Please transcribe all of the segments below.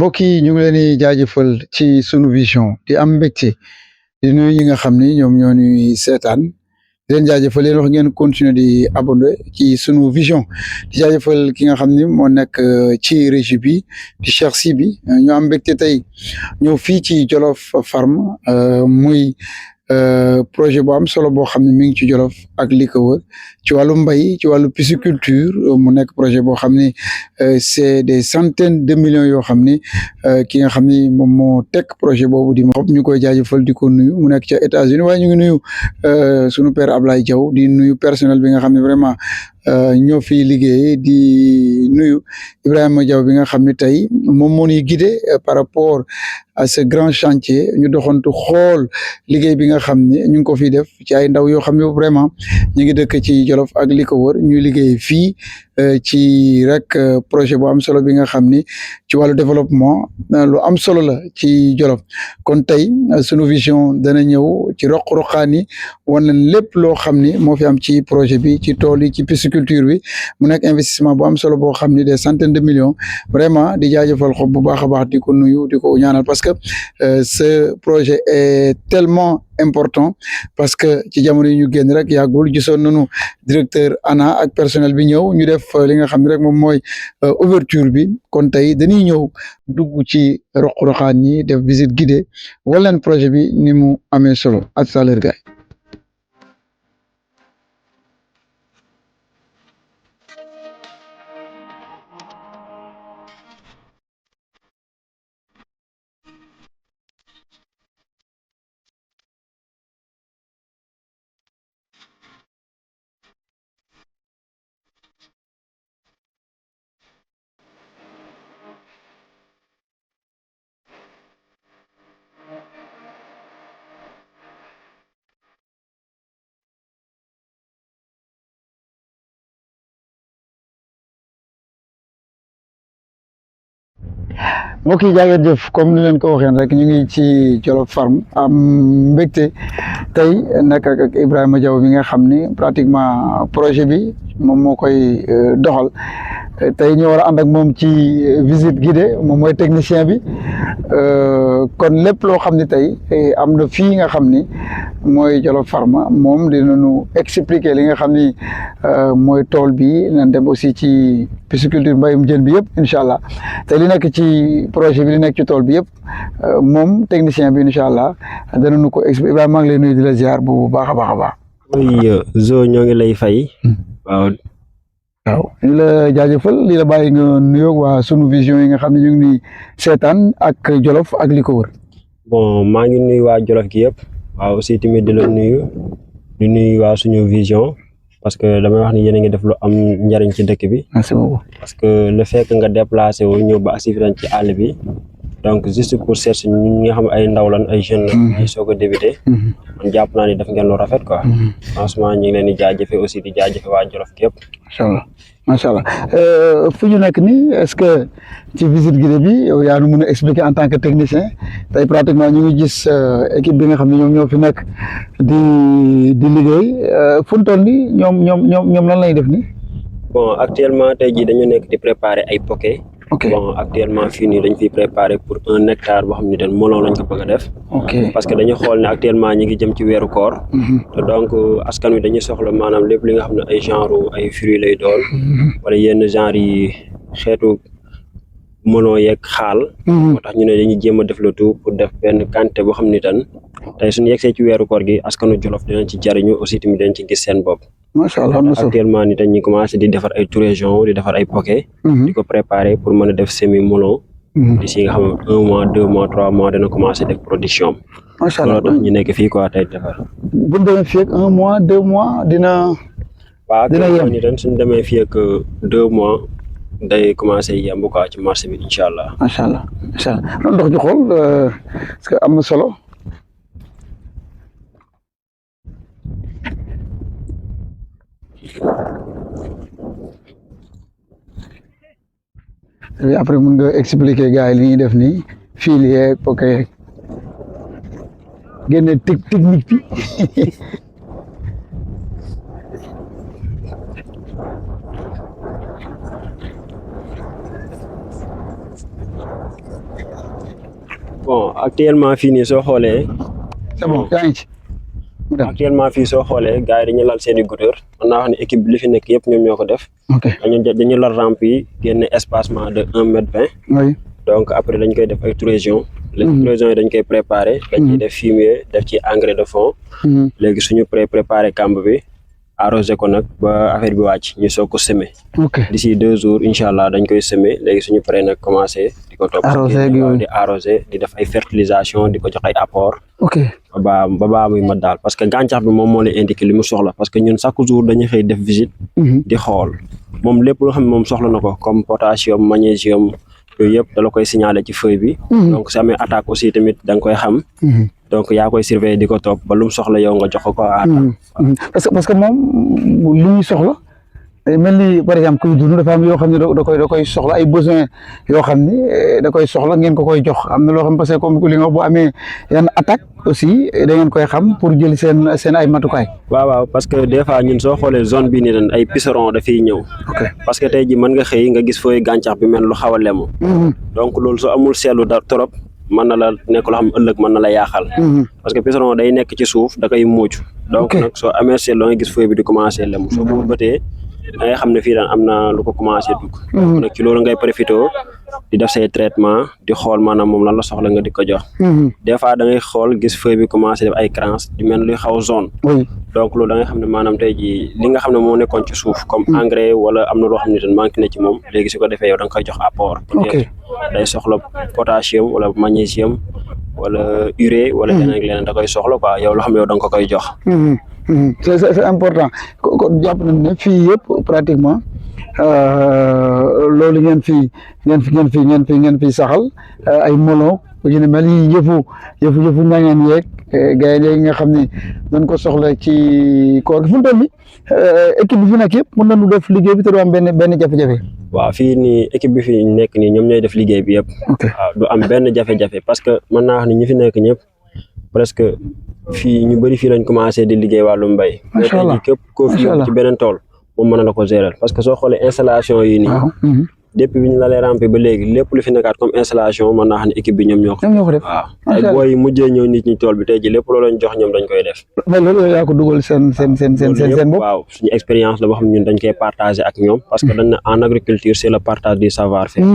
mbokk yi ñu ngi leen di jaajëfal ci sunu vision di am mbégte di nuyu ñi nga xam ni ñoom ñoo ñuy seetaan di leen jaajëfal leen wax ngeen continuer di abonné ci sunu vision di jaajëfal ki nga xam ni moo nekk ci régie bi di Cheikh Sy bi ñu am mbégte tey ñëw fii ci Jolof Farm muy projet bu am solo boo xam ne mi ngi ci Jolof ak li ko wër ci wàllu mbay ci wàllu pisciculture mu nekk projet boo xam ni c'est des centaines de millions yoo xam ni ki nga xam ni moom moo teg projet boobu di ma xob ñu koy jaajëfal di ko nuyu mu nekk ca États-Unis waaye ñu ngi nuyu sunu père Ablaye Diaw di nuyu personnel bi nga xam ne vraiment ñoo fi liggéey di nuyu Ibrahima Diaw bi nga xam ne tey moom moo ñuy guidé par rapport à ce grand chantier ñu doxantu xool liggéey bi nga xam ne ñu ngi ko fiy def ci ay ndaw yoo xam ne vraiment ñu ngi dëkk ci Jolof ak li ko wër ñuy liggéey fii ci rek projet bu am solo bi nga xam ni ci wàllu développement lu am solo la ci Jolof kon tey sunu vision dana ñëw ci roq-roqaan yi wan leen lépp loo xam ni moo fi am ci projet bi ci tool yi ci pisciculture bi mu nekk investissement bu am solo boo xam ni des centaines de millions vraiment di jaajëfal xob bu baax a baax di ko nuyu di ko ñaanal parce que ce projet est tellement important parce que ci jamono yi ñu génn rek yàggul gisoon nañu directeur ANA ak personnel bi ñëw ñu def li nga xam ne rek moom mooy ouverture bi kon tey dañuy ñëw dugg ci roq-roqaan ñi def visite guidée wala leen projet bi ni mu amee solo à tout à l'heure gars mbokk yi jaageen jëf comme ni leen ko waxeen rek ñu ngi ci Jolof Farm am mbégte tey nekk ak Ibrahima Diaw bi nga xam ni pratiquement projet bi moom moo koy doxal tey ñu war a ànd ak moom ci visite guidée moom mooy technicien bi kon lépp loo xam ne tey am na fii nga xam ni mooy Jolof Farm moom dinañu expliquer li nga xam ni mooy tool bi nañ dem aussi ci pisciculture mbayum jën bi yëpp incha allah te li nekk ci projet bi li nekk ci tool bi yëpp moom technicien bi incha allah danañu ko expliquer Ibrahima maa ngi lay nuyu di la ziar bu baax a baax a baax. oui Zo ñoo ngi lay fay. waaw. waaw ñu la jaajëfal li la bàyyi nga nuyoog waa sunu vision yi nga xam ne ñu ngi nii seetaan ak Jolof ak li ko wër. bon maa ngi nuyu waa Jolof gi yëpp. waaw aussi tamit di la nuyu di nuyu waa suñu vision parce que damay wax ni yéen a ngi def lu am njariñ ci dëkk bi. merci beaucoup. parce que le fait que nga déplacé wu ñëw ba agsi ci àll bi donc juste pour chercher ñi nga xam ay ndaw lan ay jeunes la. ay soog a débuté. man jàpp naa ni def ngeen lu rafet quoi. franchement ñu ngi leen di jaajëfe aussi di jaajëfe waa Jolof gi yëpp. macha allah macha allah fu ñu nekk nii est-ce que ci visite guidée bi yow yaa nu mën a expliquer en tant que technicien tey pratiquement ñu ngi gis équipe bi nga xam ne ñoom ñoo fi nekk di liggéey fu mu toll nii ñoom lan lay def nii. bon actuellement tey jii dañu nekk di préparer ay poquets. ok bon actuellement fii nii dañ fiy préparer pour 1 hectare boo xam ne dañ melon lañ ko bëgg a def. ok parce que dañu xool ne actuellement ñi ngi jëm ci weeru koor. te donc askan wi dañuy soxla maanaam lépp li nga xam ne ay genre ay fruits lay doon. wala yenn genre yi xeetu melon yeeg xaal. moo tax ñu ne dañuy jéem a def le tout pour def benn quantité boo xam ni tan tey suñu yegsee ci weeru koor gi askanu Jolof dinañ ci jariñu aussi tamit dañ ci gis seen bopp. macha allah am na solo actuellement ni dañuy commencé di defar ay touraison di defar ay poquets. di ko préparer pour mën a def semi melon. d'ici nga xam ne 1 mois 2 mois 3 mois dana commencé def production. macha allah loolu tax ñu nekk fii quoi tey defar. bu ñu demee fii ak 1 mois 2 mois dina. dina yem waaw ni ren suñu demee fii ak 2 mois day commencé yemb quoi ci marché bi incha allah. macha allah macha allah noonu ndox ju xool parce que am na solo. après mun nga expliquer gars yi li ñuy def nii fil yeeg ok génne technique bi bon actuellement fii nii soo xoolee. c'est bon yaa ngi ci. actuellement fii soo xoolee gars yi dañuy lal seen i goudeur mën naa wax ne équipe bi li fi nekk yëpp ñoom ñoo ko def. ok dañu lal rampe yi génne espacement de 1,20 m. oui. donc après dañ koy def ay touraison. les touraisons yi dañ koy préparer. dañ ciy def fumier def ci engrais de fond. léegi suñu préparer camp bi arrosé ko nag ba affaire bi wàcc ñu soog ko semer. ok d'ici 2 jours incha allah dañ koy semer léegi suñu paree nag commencé. di ko topp di arrosé di def ay fertilisation di ko jox ay apport. ok ba baa muy mat daal parce que gàncax bi moom moo lay indiqué li mu soxla parce que ñun chaque jour dañuy xëy def visite. di xool moom lépp loo xam ne moom soxla na ko comme potassium magnésium yooyu yëpp da la koy signaler ci feuille bi. donc su amee attaque aussi tamit da nga koy xam. donc yaa koy surveiller di ko topp ba lu mu soxla yow nga jox ko parce que moom li ñuy soxla mel ni par exemple kuy dund dafa am yoo xam ne da koy soxla ay besoin yoo xam ne da koy soxla ngeen ko koy jox am na loo xam parce que comme li nga wax bu amee yenn attaque aussi da ngeen koy xam pour jël seen ay matukaay. waaw parce que des fois ñun soo xoolee zone bii nii dañ ay pucerons dafiy ñëw. ok parce que tey ji mën nga xëy nga gis fooy gàncax bi mel lu xaw a lemu. donc loolu soo amul seetlu da trop. mën na la nekk loo xam ëllëg mën na la yaaxal. parce que puceron day nekk ci suuf da koy muucu. donc nag soo amee seetlu nga gis feuille bi di commencé lemu. soo ko bëtee da ngay xam ne fii daan am na lu ko commencé dugg. donc nag ci loolu ngay profité di def say traitement di xool maanaam moom lan la soxla nga di ko jox. des fois da ngay xool gis feuille bi commencé def ay crans di mel luy xaw zone. donc loolu da ngay xam ne maanaam tey jii li nga xam ne moo nekkoon ci suuf comme engrais wala am na loo xam ne dañ manqué na ci moom léegi su ko defee yow da nga koy jox apport. day soxla potassium wala magnésium wala urée wala leneen ak leneen da koy soxla quoi yow loo xam ne yow da nga ko koy jox. c'est important kon jàpp nañ ne fii yëpp pratiquement loolu ngeen fi saxal ay melon yu ne mel yi yëfu ñangeen yeeg gars yi nga xam ne dañ ko soxla ci koor gi fu mu toll nii équipe bi fi nekk yëpp mën nañu def liggéey bi te du am benn jafe-jafe. waaw fii nii équipe bi fi nekk nii ñoom ñooy def liggéey bi yëpp. waaw du am benn jafe-jafe parce que mën naa wax ni ñi fi nekk ñëpp presque fii ñu bëri fii lañ commencé di liggéey wàllu mbay. macha allah képp koo fi ci beneen tool moom mën na la ko gérer parce que soo xoolee installation yi nii. depuis bi ñu lalee rampe ba léegi lépp lu fi nekkaat comme installation mën naa xam ne équipe bi ñoom ñoo ko def. waaw ay booy mujjee ñëw nit ñi tool bi tey ji lépp loolu lañ jox ñoom dañ koy def. mais loolu yaa ko dugal seen bopp. waaw suñu expérience la boo xam ne ñun dañ koy partager ak ñoom. parce que dañ ne en agriculture c'est le partage du savoir-faire.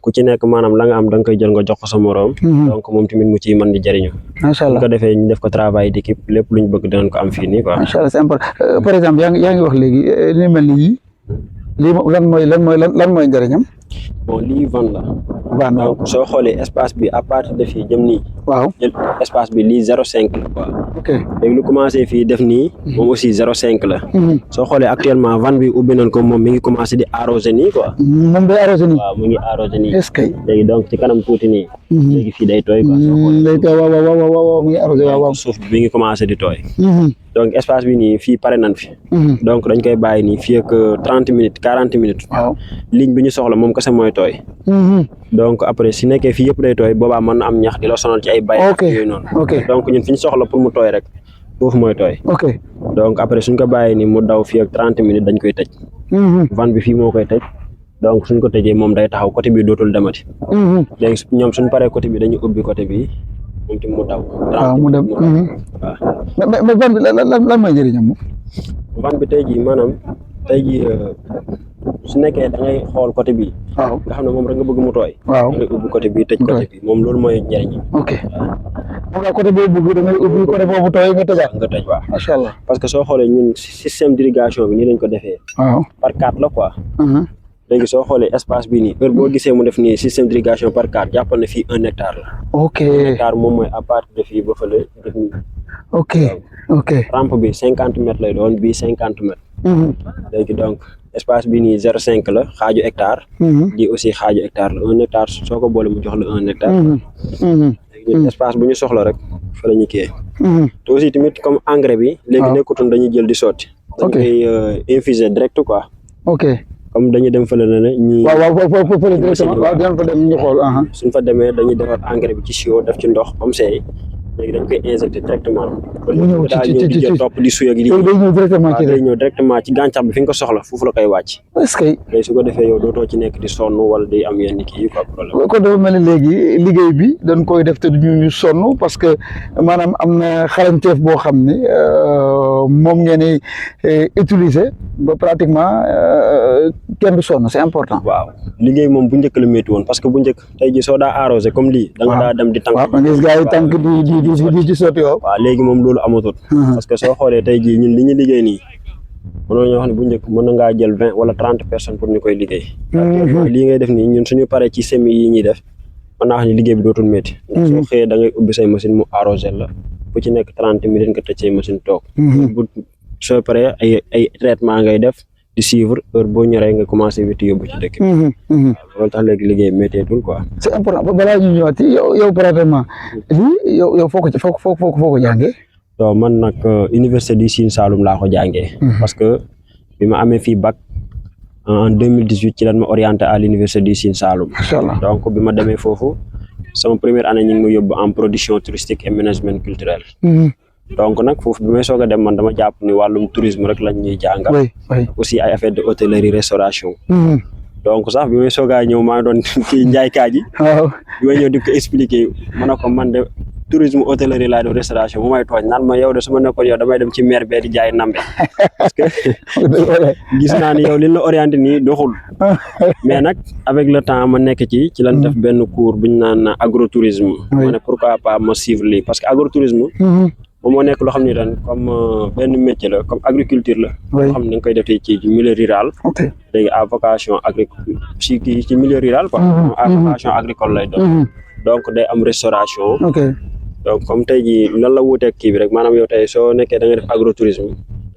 ku ci nekk maanaam la nga am da nga koy jël nga jox ko sa moroom. donc moom tamit mu ciy mën di jëriñu. macha allah bu ko defee ñu def ko travail d'équipe lépp luñ bëgg dinañ ko am fii nii quoi. macha allah c'est important par exemple yaa ngi wax léegi li mel ni yii lii lan mooy njëriñam. bon lii van la. van waaw donc soo xoolee espace bi à partir de fii jëm nii. waaw jël espace bi lii 0,5 la quoi. ok léegi lu commencé fii def nii. moom aussi 0,5 la. soo xoolee actuellement van bi ubbi nañ ko moom mi ngi commencé di arrosé nii quoi. moom day arrosé nii. waaw mu ngi arrosé nii. est-ce que. léegi donc ci kanam tuuti nii. léegi fii day tooy quoi. day tooy waaw mu ngi arrosé waaw. suuf bi mi ngi commencé di tooy. donc espace bi nii fii pare nañ fi. donc dañ koy bàyyi nii fii ak 30 minutes 40 minutes. waaw ligne bi ñu soxla moom kese mooy tooy. donc après si nekkee fii yëpp day tooy boobaa mën na am ñax di la sonal ci ay bay ak yooyu noonu. donc ñun fi ñu soxla pour mu tooy rek foofu mooy tooy. donc après suñ ko bàyyi nii mu daw fii ak 30 minutes dañ koy tëj. van bi fii moo koy tëj. donc suñ ko tëjee moom day taxaw côté bi dootul demati. léegi ñoom suñ paree côté bi dañuy ubbi côté bi. moom tamit mu daw. waaw mu dem waaw. mais van bi lan mooy njëriñam moom. van bi tey jii maanaam tey jii su nekkee da ngay xool côté bi. waaw nga xam ne moom rek nga bëgg mu tooy. waaw da ngay ubbi côté bi tëj côté bi moom loolu mooy njëriñ. ok moom la côté boobu bëgg da ngay ubbi côté boobu tooy nga tëjaat. nga tëj waaw. macha allah parce que soo xoolee ñun système d'irrigation bi nii lañ ko defee. waaw par 4 la quoi. léegi soo xoolee espace bi nii heure boo gisee mu def nii système d'irrigation par 4 jàppal na fii 1 hectare la. ok 1 hectare moom mooy à partir de fii ba fële def nii. ok rampe bi 50 mètres lay doon bii 50 mètres. léegi donc espace bi nii 0,5 la xaaju hectare. di aussi xaaju hectare la 1 hectare soo ko boole mu jox la 1 hectare. léegi ñun espace bu ñu soxla rek fa la ñu kii. te aussi tamit comme engrais bi. léegi nekkutoon dañuy jël di sotti. dañ koy infuser direct quoi. ok comme dañuy dem fële na ne ñii. waaw fële directement waaw dinañ fa dem ñu xool. suñ fa demee dañuy defar engrais bi ci sio def ci ndox ba mu seey léegi dañ koy injecté directement. mu ñëw di jël topp di suy ak di. day ñëw directement ci day ñëw directement ci gàncax bi fi nga ko soxla foofu la koy wàcc. est-ce que léegi su ko defee yow dootoo ci nekk di sonn wala di am yenn kii quoi problème. kon dafa mel ni léegi liggéey bi dañ koy def te duñu sonn parce que maanaam am na xarañteef boo xam ne moom ngeen di utiliser ba pratiquement kenn du sonn c'est important. waaw liggéey moom bu njëkk la métti woon parce que bu njëkk tey ji soo daa arrosé comme lii. da nga daa dem di tànk. waaw man gis gars yi tànk di ci sotti yow. waaw léegi moom loolu amatul. parce que soo xoolee tey jii ñun li ñu liggéey nii mënoo ñoo xam ne bu njëkk mën na ngaa jël 20 wala 30 personnes pour ñu koy liggéey. lii ngay def nii ñun suñu paree ci semis yi ñuy def mën naa xam ne liggéey bi dootul métti. soo xëyee da ngay ubbi say machine mu arrosé la bu ci nekk 30 minutes nga tëj say machine toog. bu soo paree ay traitement ngay def di suivre heure boo ñoree nga commencé witti yóbbu ci dëkk bi. loolu tax léegi liggéey métteetul quoi. c'est important balaa ñu ñëwaat yow pratiquement lii yow foo ko jàngee. donc man nag université du Sine Saloum laa ko jàngee. parce que bi ma amee fii bac en 2018 ci lan ma orienté à l'université du Sine Saloum. macha allah donc bi ma demee foofu sama première année ñu ngi ma yóbbu en production touristique et management culturel. donc nag foofu bi may soog a dem man dama jàpp ni wàllum tourisme rek lañ ñuy jàngal. aussi ay affaire de hôtellerie restauration. donc sax bi may soog a ñëw maa ngi doon kii njaaykaa ji. waaw bi may ñëw di ko expliquer ma ne ko man de tourisme hôtellerie laa doon restauration bu may tooñ naan ma yow de su ma nekkoon yow damay dem ci mer bee di jaay nambe parce que gis naa ni yow li la orienté nii doxul mais nag avec le temps ma nekk ci lan def benn cours bu ñu naan agrotourisme. ma ne pourquoi pas ma suivre lii parce que agrotourisme. moom moo nekk loo xam ne ren comme benn métier la comme agriculture la. loo xam ne da nga koy def ci milieu rural. léegi à vocation agricole ci milieu rural quoi. à vocation agricole lay doon. donc day am restauration. donc comme tey jii lan la wuuteeg kii bi rek maanaam yow tey soo nekkee da nga def agrotourisme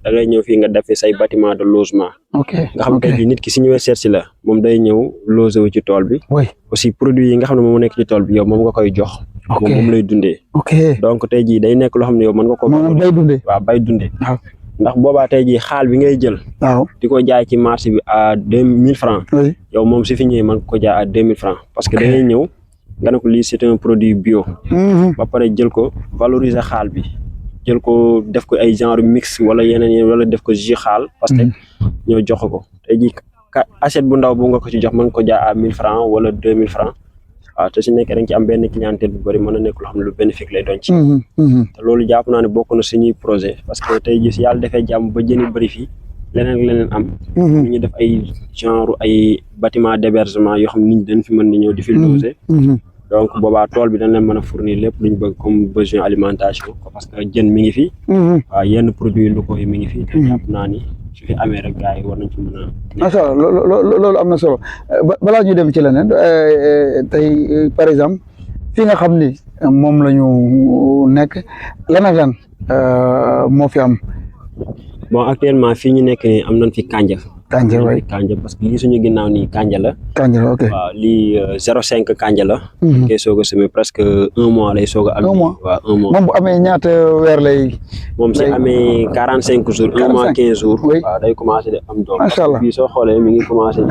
da ngay ñëw fii nga def say bâtiment de logement. nga xam tey jii nit ki si ñëwee seet si la moom day ñëw loger wu ci tool bi. aussi produits yi nga xam ne moom nekk ci tool bi yow moom nga koy jox. moom lay dundee. donc tey jii day nekk loo xam ne yow mën nga ko. bay dundee waaw bay dundee. ndax boobaa tey jii xaal bi ngay jël. di ko jaay ci marché bi à 2000 francs. yow moom si fi ñëwee mën nga ko jaay à 2000 francs parce que da ngay ñëw. nga ne ko lii c'est un produit bio. ba pare jël ko valoriser xaal bi jël ko def ko ay genre mix wala yeneen wala def ko jus xaal parce que ñoo jox ko tey jii assiette bu ndaw bu nga ko ci jox mën ko jaay à 1000 francs wala 2000 francs waaw te su nekkee da nga ci am benn clientèle bu bëri mën na nekk loo xam ne lu bénéfique lay doon ci. te loolu jàpp naa ne bokk na suñuy projet parce que tey jii si yàlla defee jàmm ba jën yu bëri fii leneen am. ñu def ay genre ay bâtiment d'hébergement yoo xam ne nit ñi dañ fi mën di ñëw di fi loger. donc boobaa tool bi dañ leen mën a fournir lépp lu ñu bëgg comme besoin alimentation parce que jën mi ngi fi. waaw yenn produits locaux yi mi ngi fi. te jàpp naa ni su fi amee rek gars yi war nañ ci mën a. macha allah loolu am na solo balaa ñu dem ci leneen tey par exemple fi nga xam ni moom la ñu nekk lan ak lan moo fi am. bon actuellement fii ñu nekk nii am nañ fi kanja waay kanja parce que lii suñu ginnaaw nii kanja la. ok waaw lii 0,5 kanja la. kay soog a semé presque 1 mois lay soog a am. 1 mois waaw 1 mois. moom bu amee ñaata weer lay. moom si amee 45 jours. 1 mois 15 jours. waaw day commencé di am doom. macha allah fii soo xoolee mi ngi commencé.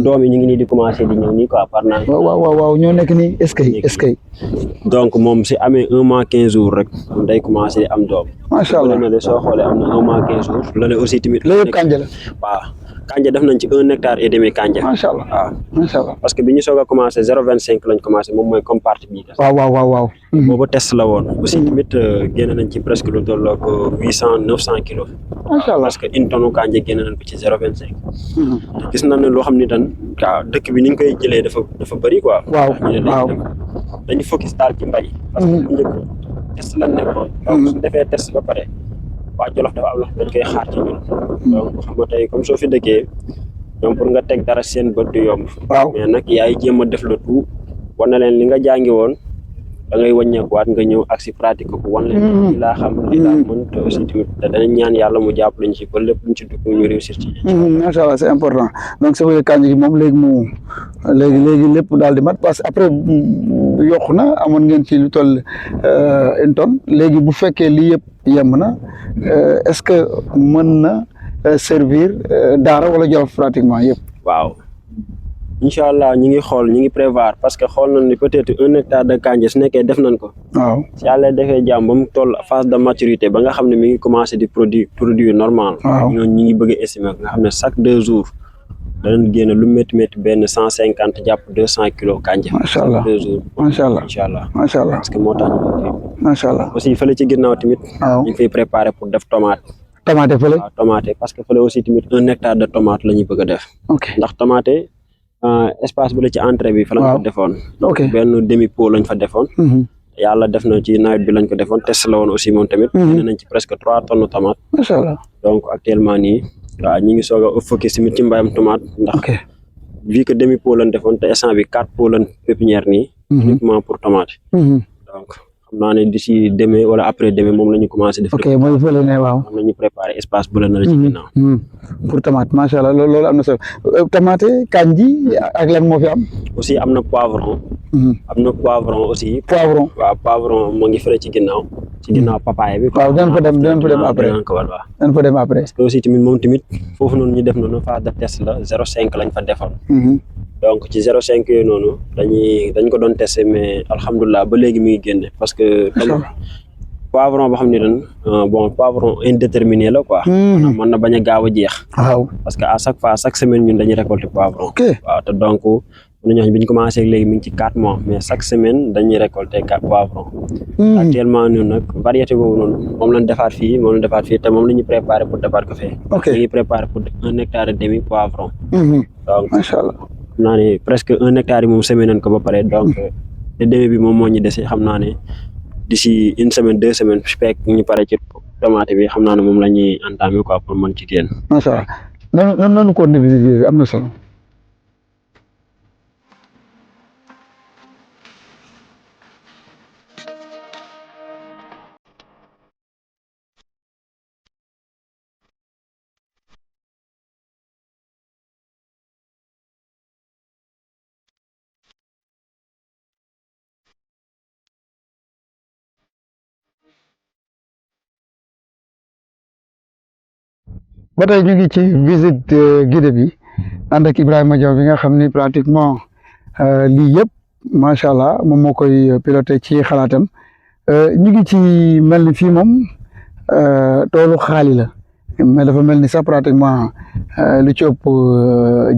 doom yi ñu ngi nii di commencé di ñëw nii quoi par naan. waaw ñoo nekk nii est-ce que. donc moom si amee 1 mois 15 jours rek moom day commencé di am doom. macha allah loolu soo xoolee am na 1 mois 15 jours loolu aussi tamit. loolu yëpp kanja la. waaw kanja def nañ ci 1 hectare et demi kanja. macha allah waaw macha allah. parce que bi ñu soog a commencé 0,25 lañ commencé moom mooy comme partie bii. waaw. boobu test la woon. aussi tamit génne nañ ci presque lu tolloo ko 800-900 kilos. macha allah parce que une tonne kanja génne nañ ko ci 0,25. gis nañ ne loo xam ni tan waaw dëkk bi ni ñu koy jëlee dafa bëri quoi. waaw dañu focus daal ci mbay. parce que bu njëkk test lañ nekkoon. donc suñ defee test ba pare. waa Jolof dafa am loo xam dañ koy xaar ci ñun. donc xam nga tey comme soo fi dëkkee ñoom pour nga teg dara seen bët du yomb. mais nag yaay jéem a def le tout war na leen li nga jàngi woon da ngay wàññeekuwaat nga ñëw ak si pratique ko wan leen li laa xam li laa mën te aussi tamit te danañ ñaan yàlla mu jàpp lañ ci ba lépp luñ ci dugg ñu réussir ci. macha allah c'est important donc c'est vrai que kànja gi moom léegi lépp daal di mat parce que après yokku na amoon ngeen ci lu toll une tonne léegi bu fekkee lii yëpp yemb na est-ce que mën na servir Daara wala Jolof pratiquement yëpp. waaw incha allah ñi ngi xool ñi ngi prévoir parce que xool nañ ni peut-être 1 hectare de kanja su nekkee def nañ ko. waaw si yàlla defee jàmm ba mu toll phase de maturité ba nga xam ne mi ngi commencé di produire normal. waaw ñooñu ñi ngi bëgg a estimer nga xam ne chaque 2 jours danañ génn lu métti benn 150 jàpp 200 kilos kanja. macha allah chaque 2 jours. macha allah incha allah macha allah parce que moo tax ñu macha allah. aussi fële ci ginnaaw tamit. waaw ñu ngi fiy préparer pour def tomate. tomate fële. waaw tomate parce que fële aussi tamit 1 hectare de tomate la ñuy bëgg a def. ok ndax tomate espace bu la ci entrée bi. fa lañ ko defoon. ok benn demi pot lañ fa defoon. yàlla def na ci nawet bi lañ ko defoon test la woon aussi moom tamit. génne nañ ci presque 3 tonnes tomate. macha allah. donc actuellement nii waaw ñi ngi soog a focus tamit ci mbayam tomate. ndax vu que demi pot lañ defoon te instant bi 4 pot lañ pépinière nii. uniquement pour tomate. donc xam naa ne d'ici demain wala après demain moom la ñu commencé def. ok mooy fële ne waaw. moom la ñu préparé espace bu la na la ci ginnaaw. pour tomate macha allah loolu am na solo tomate kanji ak lan moo fi am. aussi am na poivron. am na poivron aussi. poivron waaw poivron moo ngi fële ci ginnaaw. ci ginnaaw papaye bi. waaw dinañ fa dem après dinañ fa dem après. parce que aussi tamit moom tamit foofu noonu ñu def noonu phase de test la 0,5 lañ fa defoon. donc ci 0,5 yooyu noonu dañ ko doon testé mais alhamdulilah ba léegi mi ngi génne parce que. poivron boo xam ne dañ bon poivron indéterminé la quoi. mën na bañ a gaaw a jeex. waaw parce que à chaque semaine ñun dañuy récolter poivron. ok waaw te donc mën nañu wax bi ñu commencé léegi mi ngi ci 4 mois mais chaque semaine dañuy récolter 4 poivron. actuellement ñun nag variété boobu noonu moom lañ defaat fii te moom la ñuy préparé pour defaat ko fee. ok ñu ngi préparé pour 1 hectare et demi poivron. donc macha allah. xam naa ne presque 1 hectare yi moom semé nañ ko ba pare donc te demi bi moom moo ñu dese xam naa ne. d'ici 1 semaine 2 semaines fekk ñu pare ci tomate bi xam naa ne moom la ñuy entamer quoi pour mën ci génn. macha allah noonu ko bi am na solo. ba tey ñu ngi ci visite guidée bi ànd ak Ibrahima Diaw bi nga xam ni pratiquement lii yëpp macha allah moom moo koy piloté ci xalaatam ñu ngi ci mel ni fii moom toolu xaali la mais dafa mel ni sax pratiquement lu ci ëpp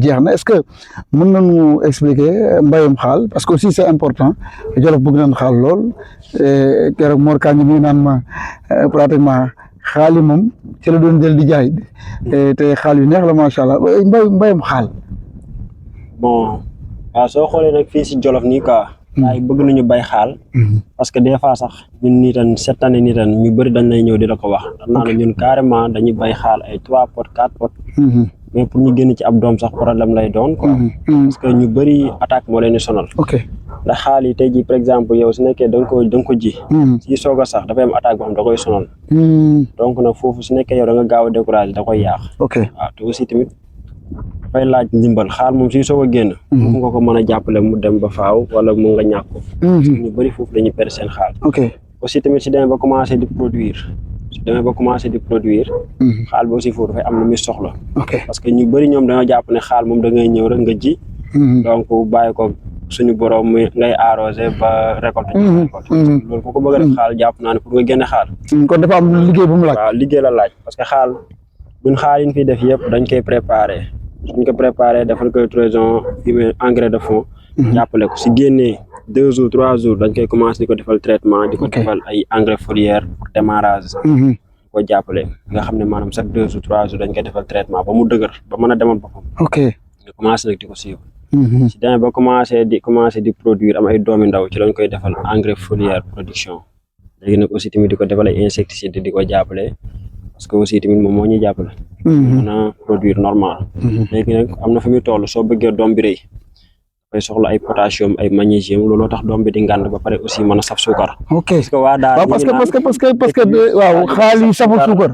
jeex na est-ce que mën nañu expliquer mbayum xaal parce que aussi c'est important Jolof bëgg nañ xaal lool keroog Mor Kandji mi naan ma pratiquement. xaali moom ci la doon jël di jaay te xaal yu neex la macha allah mbayum xaal. bon waaw soo xoolee nag fii si Jolof nii quoi. waaye bëgg nañu bay xaal. parce que des fois sax ñun nii tan cette année nii tan ñu bëri dañ lay ñëw di la ko wax. ndax naa ne ñun carrément dañuy bay xaal ay 3 pot 4 pot. mais pour ñu génn ci ab doom sax problème lay doon quoi. parce que ñu bëri attaque moo leen di sonal. ok ndax xaal yi tey jii par exemple yow su nekkee da nga ko ji. ci soog a sax dafay am attaque boo xam da koy sonal. donc nag foofu su nekkee yow da nga gaaw a découragé da koy yàq. ok waaw te aussi tamit dafay laaj ndimbal xaal moom suy soog a génn. mu nga ko mën a jàppale mu dem ba faaw wala mu nga ñàkk ko. ñu bëri foofu dañuy perdre seen xaal. ok aussi tamit si demee ba commencé di produire. xaal bi aussi foofu dafay am lu muy soxla. ok parce que ñu bëri ñoom dañoo jàpp ne xaal moom da ngay ñëw rek nga ji. donc bàyyi ko suñu borom muy ngay arrosé ba récolté. loolu ku ko bëgg a def xaal jàpp naa ne pour nga génne xaal. kon dafa am liggéey bu mu laaj. waaw liggéey la laaj parce que xaal ñun xaal yi ñu fiy def yëpp dañ koy préparé suñ ko préparé defal koy traitement fumier engrais de fond. jàppale ko si génnee 2 jours 3 jours dañ koy commencé di ko defal traitement. di ko defal ay engrais foliaire pour démarrage. ko jàppale nga xam ne maanaam chaque 2 jours 3 jours dañ koy defal traitement ba mu dëgër ba mën a demal boppam. ok nga commencé nag di ko suivre. si demee ba commencé di produire am ay doomi ndaw ci lañ koy defal engrais foliaire production léegi nag aussi tamit di ko defal ay insecticide di ko jàppale parce que aussi tamit moom moo ñuy jàppale. mën a produire normal. léegi nag am na fu muy toll soo bëggee doom bi rëy dafay soxla ay potassium ay magnésium looloo tax doom bi di ngànd ba pare aussi mën a saf suukar. ok parce que waa daal parce que waaw xaal yi saful suukar.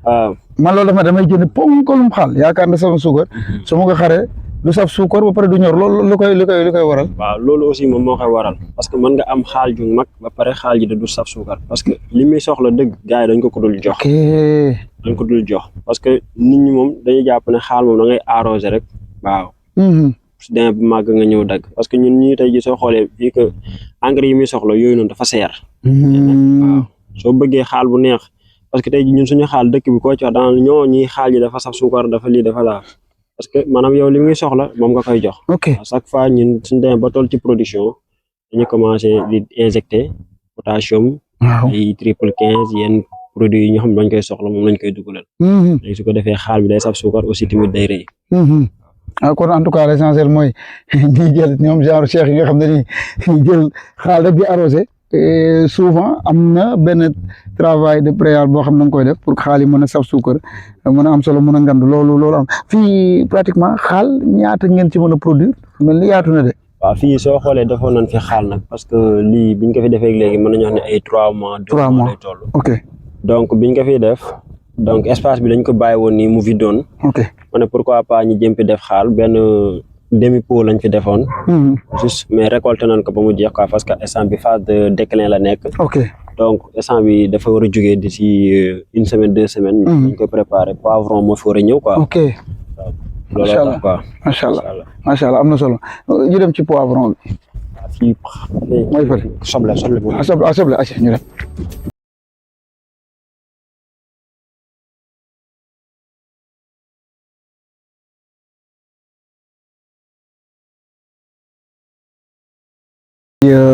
waaw man loolu damay jënd ponkalum xaal yaakaar na sama suukar su ma ko xaree du saf suukar ba pare du ñor loolu lu koy waral. waaw loolu aussi moom moo koy waral parce que mën nga am xaal ju mag ba pare xaal ji da du saf suukar parce que li muy soxla dëgg gars yi dañ ko dul jox. dañ ko dul jox parce que nit ñi moom dañuy jàpp ne xaal moom da ngay arrosé rek waaw. su demee bu màgg nga ñëw dagg parce que ñun ñii tey ji soo xoolee fii que engrais yi muy soxla yooyu noonu dafa seer. waaw soo bëggee xaal bu neex parce que tey ji ñun suñu xaal dëkk bi koo ci wax daan ñoo ñii xaal yi dafa saf suukar dafa lii dafa laa parce que maanaam yow li muy soxla moom nga koy jox. ok à chaque fois ñun suñu demee ba toll ci production dañu commencé di injecter potassium. waaw ay triple 15 yenn produits yi ñoo xam ne dañ koy soxla moom lañ koy dugalal. léegi su ko defee xaal bi day saf suukar aussi tamit day rëy. ah kon en tout cas l'essentiel mooy ñi jël ñoom genre cheikh yi nga xam ne ni jël xaal rek di arrosé souvent am na benn travail de préalable boo xam ne nga koy def pour xaal yi mën a saf suukar mën a am solo mën a ngand loolu am fii pratiquement xaal ñaata ngeen ci mën a produire mel ni yaatu na de. waaw fii soo xoolee defoon nañ fi xaal nag parce que lii biñ ko fi defee léegi mën nañu wax ne ay 3 mois. 2 mois lay toll. ok donc biñ ko fiy def donc espace bi dañ ko bàyyi woon nii mu vidoon. ok ma ne pourquoi pas ñu jëm fi def xaal benn demi pot lañ fi defoon. juste mais récolté nañ ko ba mu jeex quoi parce que instant bi phase de déclin la nekk. ok donc instant bi dafa war a jógee d'ici 1 semaine 2 semaines. dañ koy préparer poivron moo fi war a ñëw quoi. ok looloo tax quoi. macha allah am na solo ñu dem ci poivron bi. fii mooy fële soble soble acca ñu dem.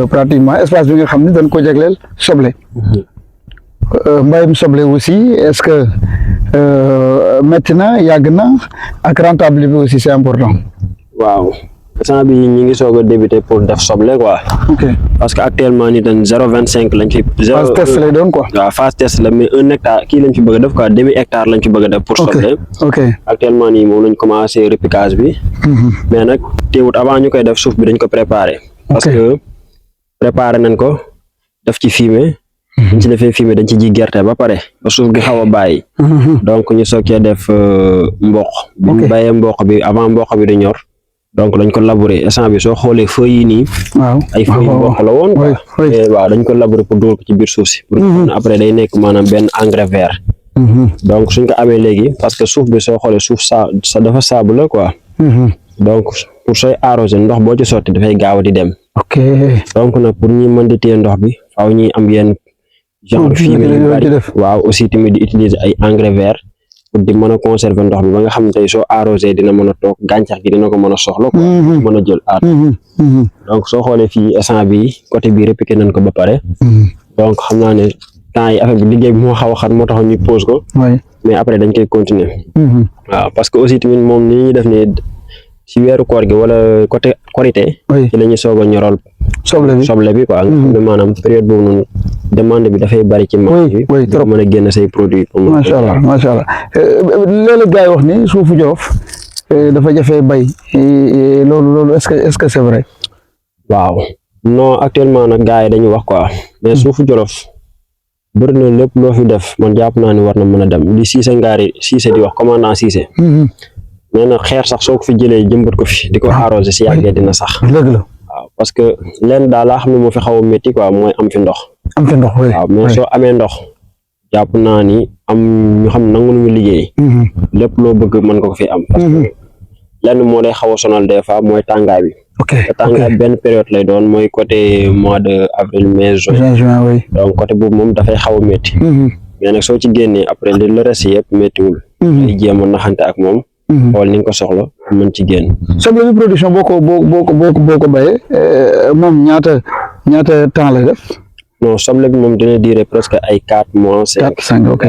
pratiquement espace bi nga xam ne dañ ko jagleel soble. mbayum soble aussi est-ce que métti na yàgg na ak rentable bi aussi c'est important. waaw instant bi ñi ngi soog a débuter pour def soble quoi. ok parce que actuellement nii dañ 0,25 lañ fi. phase test lay doon quoi. waaw phase test la mais 1 hectare kii lañ fi bëgg a def quoi demi hectare lañ fi bëgg a def. pour soble. ok actuellement nii moom lañ commencé repiquage bi. mais nag teewut avant ñu koy def suuf bi dañ ko préparer. parce que préparer nañ ko def ci fumier. dañ ci defee fumier dañ ci ji gerte ba pare ba suuf gi xaw a bàyyi. donc ñu soog cee def mboq. bi ñu bàyyee mboq bi avant mboq bi di ñor. donc dañ ko labourer instant bi soo xoolee feuilles yi nii. waaw ay feuilles mboq la woon quoi. waaw dañ ko labourer pour dugal ko ci biir suuf si. pour après day nekk maanaam benn engrais vert. donc suñ ko amee léegi parce que suuf bi soo xoolee suuf sa dafa saabu la quoi. donc pour sooy arroser ndox boo ci sotti dafay gaaw di dem. ok donc nag pour ñi mën di téye ndox bi faaw ñuy am yenn genre fumier yu bari waaw aussi tamit di utiliser ay engrais vert pour di mën a conserver ndox bi ba nga xam ne tey soo arrosé dina mën a toog gàncax gi dina ko mën a soxla quoi mën a jël aat donc soo xoolee fii instant bi côté bi répliqué nañ ko ba pare donc xam naa ne temps yi affaire bi liggéey bi moo xaw a xat moo tax ñu pause ko mais après dañ koy continuer waaw parce que aussi tamit moom ni ñuy def ne ci weeru koor gi wala côté korité ci la ñuy soog a ñoral soble bi quoi nga xam ne maanaam période boobu noonu demande bi dafay bari ci marché bi trop mën a génn say produits macha allah léeg-léeg gars yi wax ni suufu Jolof dafa jafee bay loolu est-ce que c'est vrai waaw non actuellement nag gars yi dañuy wax quoi mais suufu Jolof bëri na lépp loo fi def man jàpp naa ni war na mën a dem li Cissé Ngari Cissé di wax commandant Cissé nee na xeer sax soo ko fi jëlee jëmbat ko fi di ko arrosé si yàggee dina sax. dëgg la waaw parce que leen daal laa xam ne moo fi xaw a métti quoi mooy am fi ndox. waaw mais soo amee ndox jàpp naa ni am ñu xam nangu ñu liggéey. lépp loo bëgg mën nga ko fi am. parce que lenn moo lay xaw a sonal des fois mooy tàngaay bi. te tàngaay benn période lay doon mooy côté mois de avril mai juin. donc côté boobu moom dafay xaw a métti. mais nag soo ci génnee après li le reste yëpp méttiwul. day jéem a naxante ak moom. xool ni nga ko soxla mën ci génn. soble bi production boo ko bayee moom ñaata temps lay def. non soble bi moom dina durer presque ay 4 mois. 4-5 ok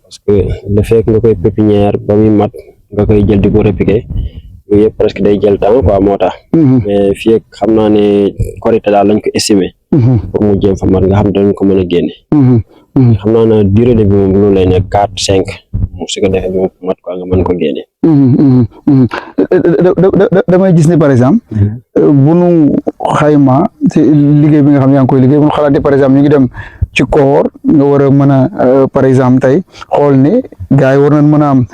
parce que le fait que nga koy pépinière ba muy mat nga koy jël di ko répiquer yooyu yëpp presque day jël temps quoi moo tax. mais fii ak xam naa ne korité daal lañ ko estimer. pour mu jéem fa mat nga xam dañ ko mën a génne. xam naa ne durée de vie moom loolu lay nekk 4-5 moom su ko defee moom mat quoi nga mën ko génne. damay gis ni par exemple. bu nu xayma ci liggéey bi nga xam yaa ngi koy liggéey bu nu xalaatee par exemple ñu ngi dem ci koor nga war a mën a par exemple tey xool ni gars yi war nañ mën a am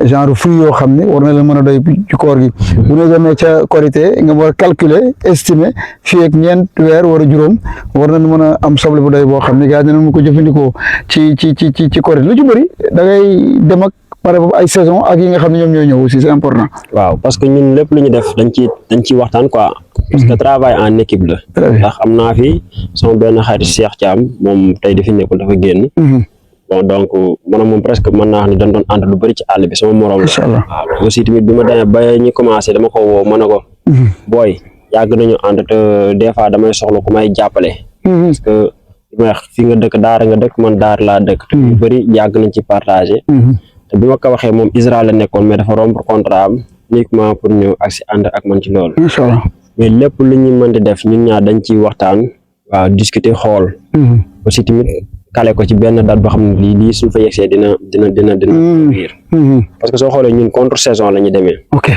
genre fruit yoo xam ne war na leen mën a doy ci koor gi bu ñu demee ca korité nga war a calculer estimer fii ak ñeent weer war a juróom war nañ mën a am soble bu doy boo xam ne gars yi dinañ mën ko jëfandikoo ci korité lu ci bëri da ngay dem ak pare boobu ay saison ak yi nga xam ne ñoom ñoo ñëw aussi c'est important. waaw parce que ñun lépp lu ñu def dañ ciy waxtaan quoi. parce que travail en équipe la. ndax am naa fi sama benn xarit Cheikh Thiam moom tey dafi nekkul dafa génn. bon donc man moom presque mën naa wax ni dañ doon ànd lu bëri ci àll bi sama morom la. incha allah waaw aussi tamit bi ma demee ba ñu commencé dama ko woo ma ne ko. booy yàgg nañu ànd te des fois damay soxla ku may jàppale. parce que fi nga dëkk daara nga dëkk man daara laa dëkk. te ñu bëri yàgg nañ ci partagé. te bi ma ko waxee moom Israël la nekkoon mais dafa rompre contrat am uniquement pour ñëw ak si ànd ak man ci loolu. incha allah mais lépp lu ñu mën di def ñun ñaar dañ ciy waxtaan. waaw discuter xool. aussi tamit kale ko ci benn date boo xam ne lii suñ fa yegsee dina. riir parce que soo xoolee ñun contre saison la ñu demee. ok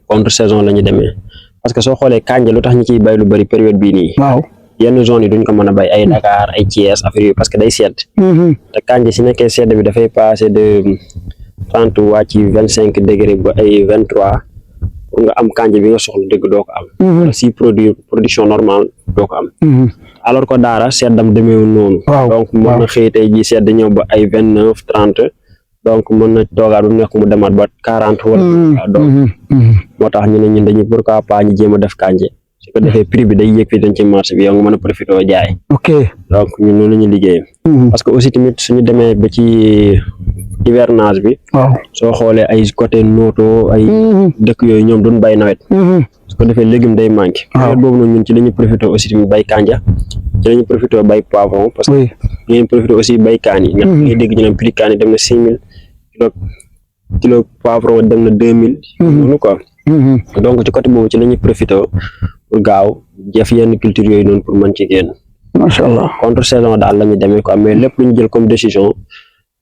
contre saison la ñu demee parce que soo xoolee kànja lu tax ñu ciy bay lu bëri période bii nii. waaw yenn zone yi duñ ko mën a bay ay Dakar ay Thiès affaire yi parce que day sedd. te kànja si nekkee sedd bi dafay passé de 30 waa ci 25 degré ba ay 23 pour nga am kànja bi nga soxla dëgg doo ko am. si production normale doo ko am. alors que daara seddam demeewul noonu. donc mën na xëy tey jii sedd ñëw ba ay 29 30 donc mën na toogaat ba mu nekk mu demaat ba 40 wala. donc moo tax ñu ne ñun dañuy pourquoi pas ñu jéem a def kànja su ko defee prix bi day yéeg fii dañ ci marché bi yow nga mën a profité jaay. ok donc ñun noonu la ñuy liggéeyee. parce que aussi tamit suñu demee ba ci hivernage bi. waaw soo xoolee ay côté Noto ay. dëkk yooyu ñoom duñ bay nawet. su ko defee légume day manqué. période boobu noonu ñun ci la ñuy profité aussi tamit bay kànja ci la ñuy profité bay poivron parce que ñu profité aussi bay kaan yi. ndax ngay dégg ñu ne prix kaan yi dem na 6000 kilo poivron dem na 2000. noonu quoi. donc ci côté boobu ci la ñuy profité pour gaaw jëf yenn culture yooyu noonu pour mën ci génn. macha allah contre saison daal la ñu demee quoi mais lépp lu ñu jël comme décision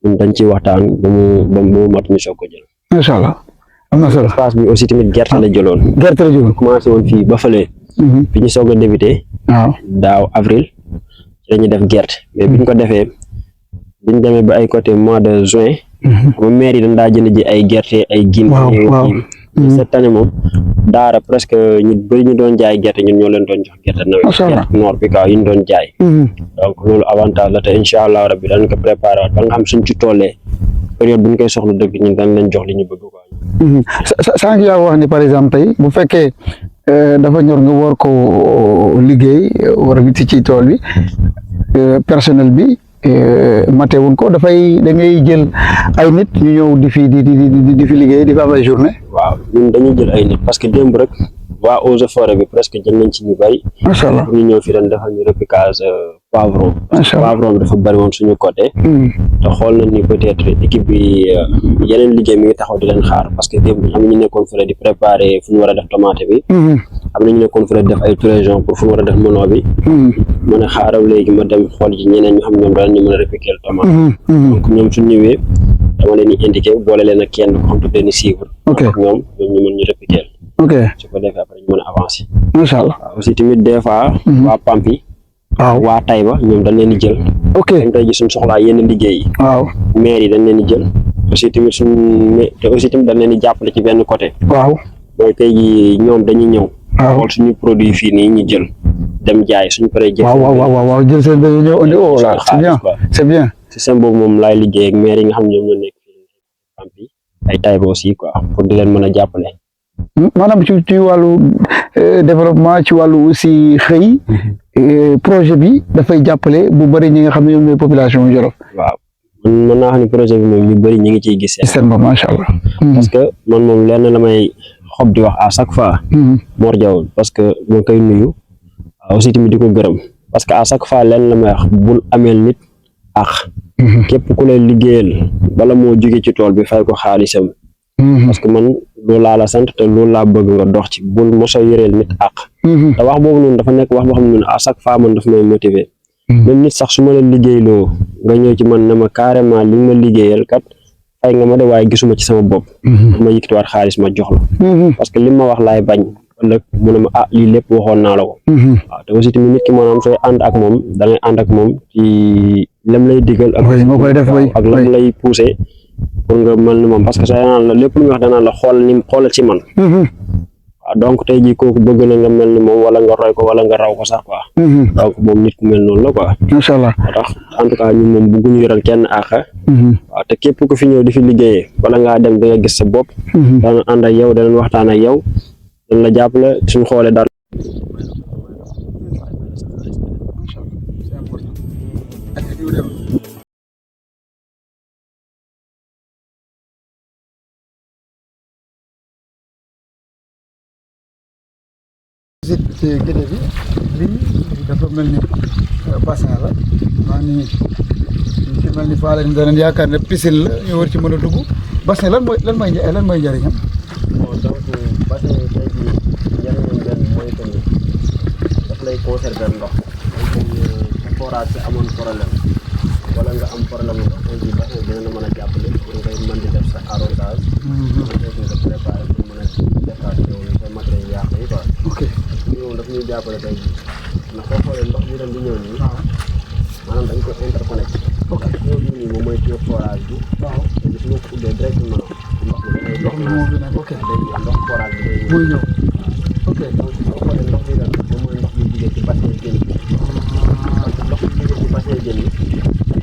ñun dañ ciy waxtaan ba mu mat ñu soog ko jël. macha allah am na solo. espace bi aussi tamit gerte la jëloon. gerte la jëloon commencé woon fii ba fële. bi ñu soog a débuté. waaw daaw avril ci la ñuy def gerte mais bi ñu ko defee bi ñu demee ba ay côté mois de juin. ba maire yi dañ daa jënd ji ay gerte ay gin. waaw cette année moom daara presque ñu bëri ñu doon jaay gerte ñun ñoo leen doon jox gerte nawet. gerte noor bi quoi yi ñu doon jaay. donc loolu avantage la te incha allah rabbi dañ ko préparé waat ba nga xam suñ ci tollee période bu ñu koy soxla dëgg ñun dañ leen jox li ñu bëgg quoi. sànq yaa wax ni par exemple tey bu fekkee dafa ñor nga war ko liggéey war a ci tool bi personnel bi. matewuñ ko dafay da ngay jël ay nit ñu ñëw di fi liggéey di fi am ay journée. waaw ñun dañuy jël ay nit parce que démb rek waa eaux et forêt bi presque jël nañ ci ñu bay. macha allah ñu ñëw fi dañ defal ñu repiquage poivron. macha allah poivron bi dafa bari woon suñu côté. te xool nañ ni peut-être équipe bi yeneen liggéey mi ngi taxaw di leen xaar parce que démb am na ñu nekkoon fële di préparer fu ñu war a def tomate bi. am na ñu nekkoon fële def ay touraison pour fu ñu war a def mono bi. ma ne xaaral léegi ma dem xool ci ñeneen ñu xam ñoom daal ñu mën a repiquer tomate. donc ñoom suñ ñëwee dama leen di indiqué boole leen ak kenn ko xam te leen di suivre. ok ñoom ñu mën ñu repiquer. ok su ko defee après ñu mën a avancer. macha allah waaw aussi tamit des fois. waa Pampi. waaw waa Taïba ñoom dañ leen di jël. ok dañ tey ji suñ soxlaa yenn liggéey yi. waaw maire yi dañ leen di jël. aussi tamit te aussi tamit dañ leen di jàppale ci benn côté. waaw mooy tey ji ñoom dañuy ñëw. waaw xool suñu produit fii nii ñu jël dem jaay suñu paree jël. waaw jël seen benn ñëw indi oh là c'est bien. système boobu moom laay liggéey ak maire yi nga xam ñoom ñoo nekk fii Pampi ay Taïba aussi quoi pour di leen mën a jàppale. maanaam ci wàllu développement ci wàllu aussi xëy projet bi dafay jàppale bu bëri ñi nga xam ne ñoom ñooy population Jolof. waaw man mën naa xam ne projet bi moom ñu bëri ñu ngi ciy gis seen bopp macha allah. parce que man moom lenn la may xob di wax à chaque fois. Mor Diaw parce que moo koy nuyu aussi tamit di ko gërëm parce que à chaque fois lenn la may wax bul ameel nit ak képp ku lay liggéeyal bala moo jóge ci tool bi fay ko xaalisam. parce que man loolu laa la sant te loolu laa bëgg nga dox ci bul mos a yoreel nit àq. te wax boobu noonu dafa nekk wax boo xam ne à chaque fois man dafa may motiver. même nit sax su ma la liggéeyloo nga ñëw ci man ne ma carrément li ma liggéeyal kat fay nga ma de waaye gisuma ci sama bopp. ma yëkkatiwaat xaalis ma jox la. parce que li ma wax laay bañ ëllëg mu ne ma lii lépp waxoon naa la ko. waaw te aussi tamit nit ki maanaam sooy ànd ak moom da ngay ànd ak moom ci lam lay digal. ak lam lay pousser. pour nga mel ni moom parce que soo naan la lépp lu muy wax danaan la xoolal ci man. waaw donc tey jii kooku bëgg na nga mel ni moom wala nga roy ko wala nga raw ko sax quoi. donc moom nit ku mel noonu la quoi. macha allah moo tax en tout cas ñun moom bëgguñu yoral kenn àq. waaw te képp ku fi ñëw di fi liggéeyee wala ngaa dem da nga gis sa bopp. dana ànd ak yow danañ waxtaan ak yow dañ la jàppale suñ xoolee daal. ci gédé bi lii dafa mel ni bassin la maa ni ci mel ni faa leen danañ yaakaar ne piscine la ñu war ci mën a dugg bassin lan mooy njëriñam. bon donc bassin tey jii njëriñam benn mooy que ni daf lay conserver ndox sa forage si amoon problème wala nga am problème ndox tey jii bassin dina la mën a jàppale pour ngay mën di def sa arrosage. nga préparé pour mën a defaat yow sa matériel yàq yi quoi. ok ñoom daf ñuy jàppale tey jii ndax soo xoolee ndox bi doon di ñëw nii. maanaam dañ ko interconnecté. ok ñëw bii nii moom mooy tuyau forage bi. waaw te gis nga ko ubbee directement ndox mi dafay ndox mi moo fi nekk ok day ñëw ndox forage bi day ñëw. muy ñëw ok donc soo xoolee ndox bi daal moom mooy ndox bi jugee ci bassin jën bi. donc ndox bi jugee ci bassin jën bi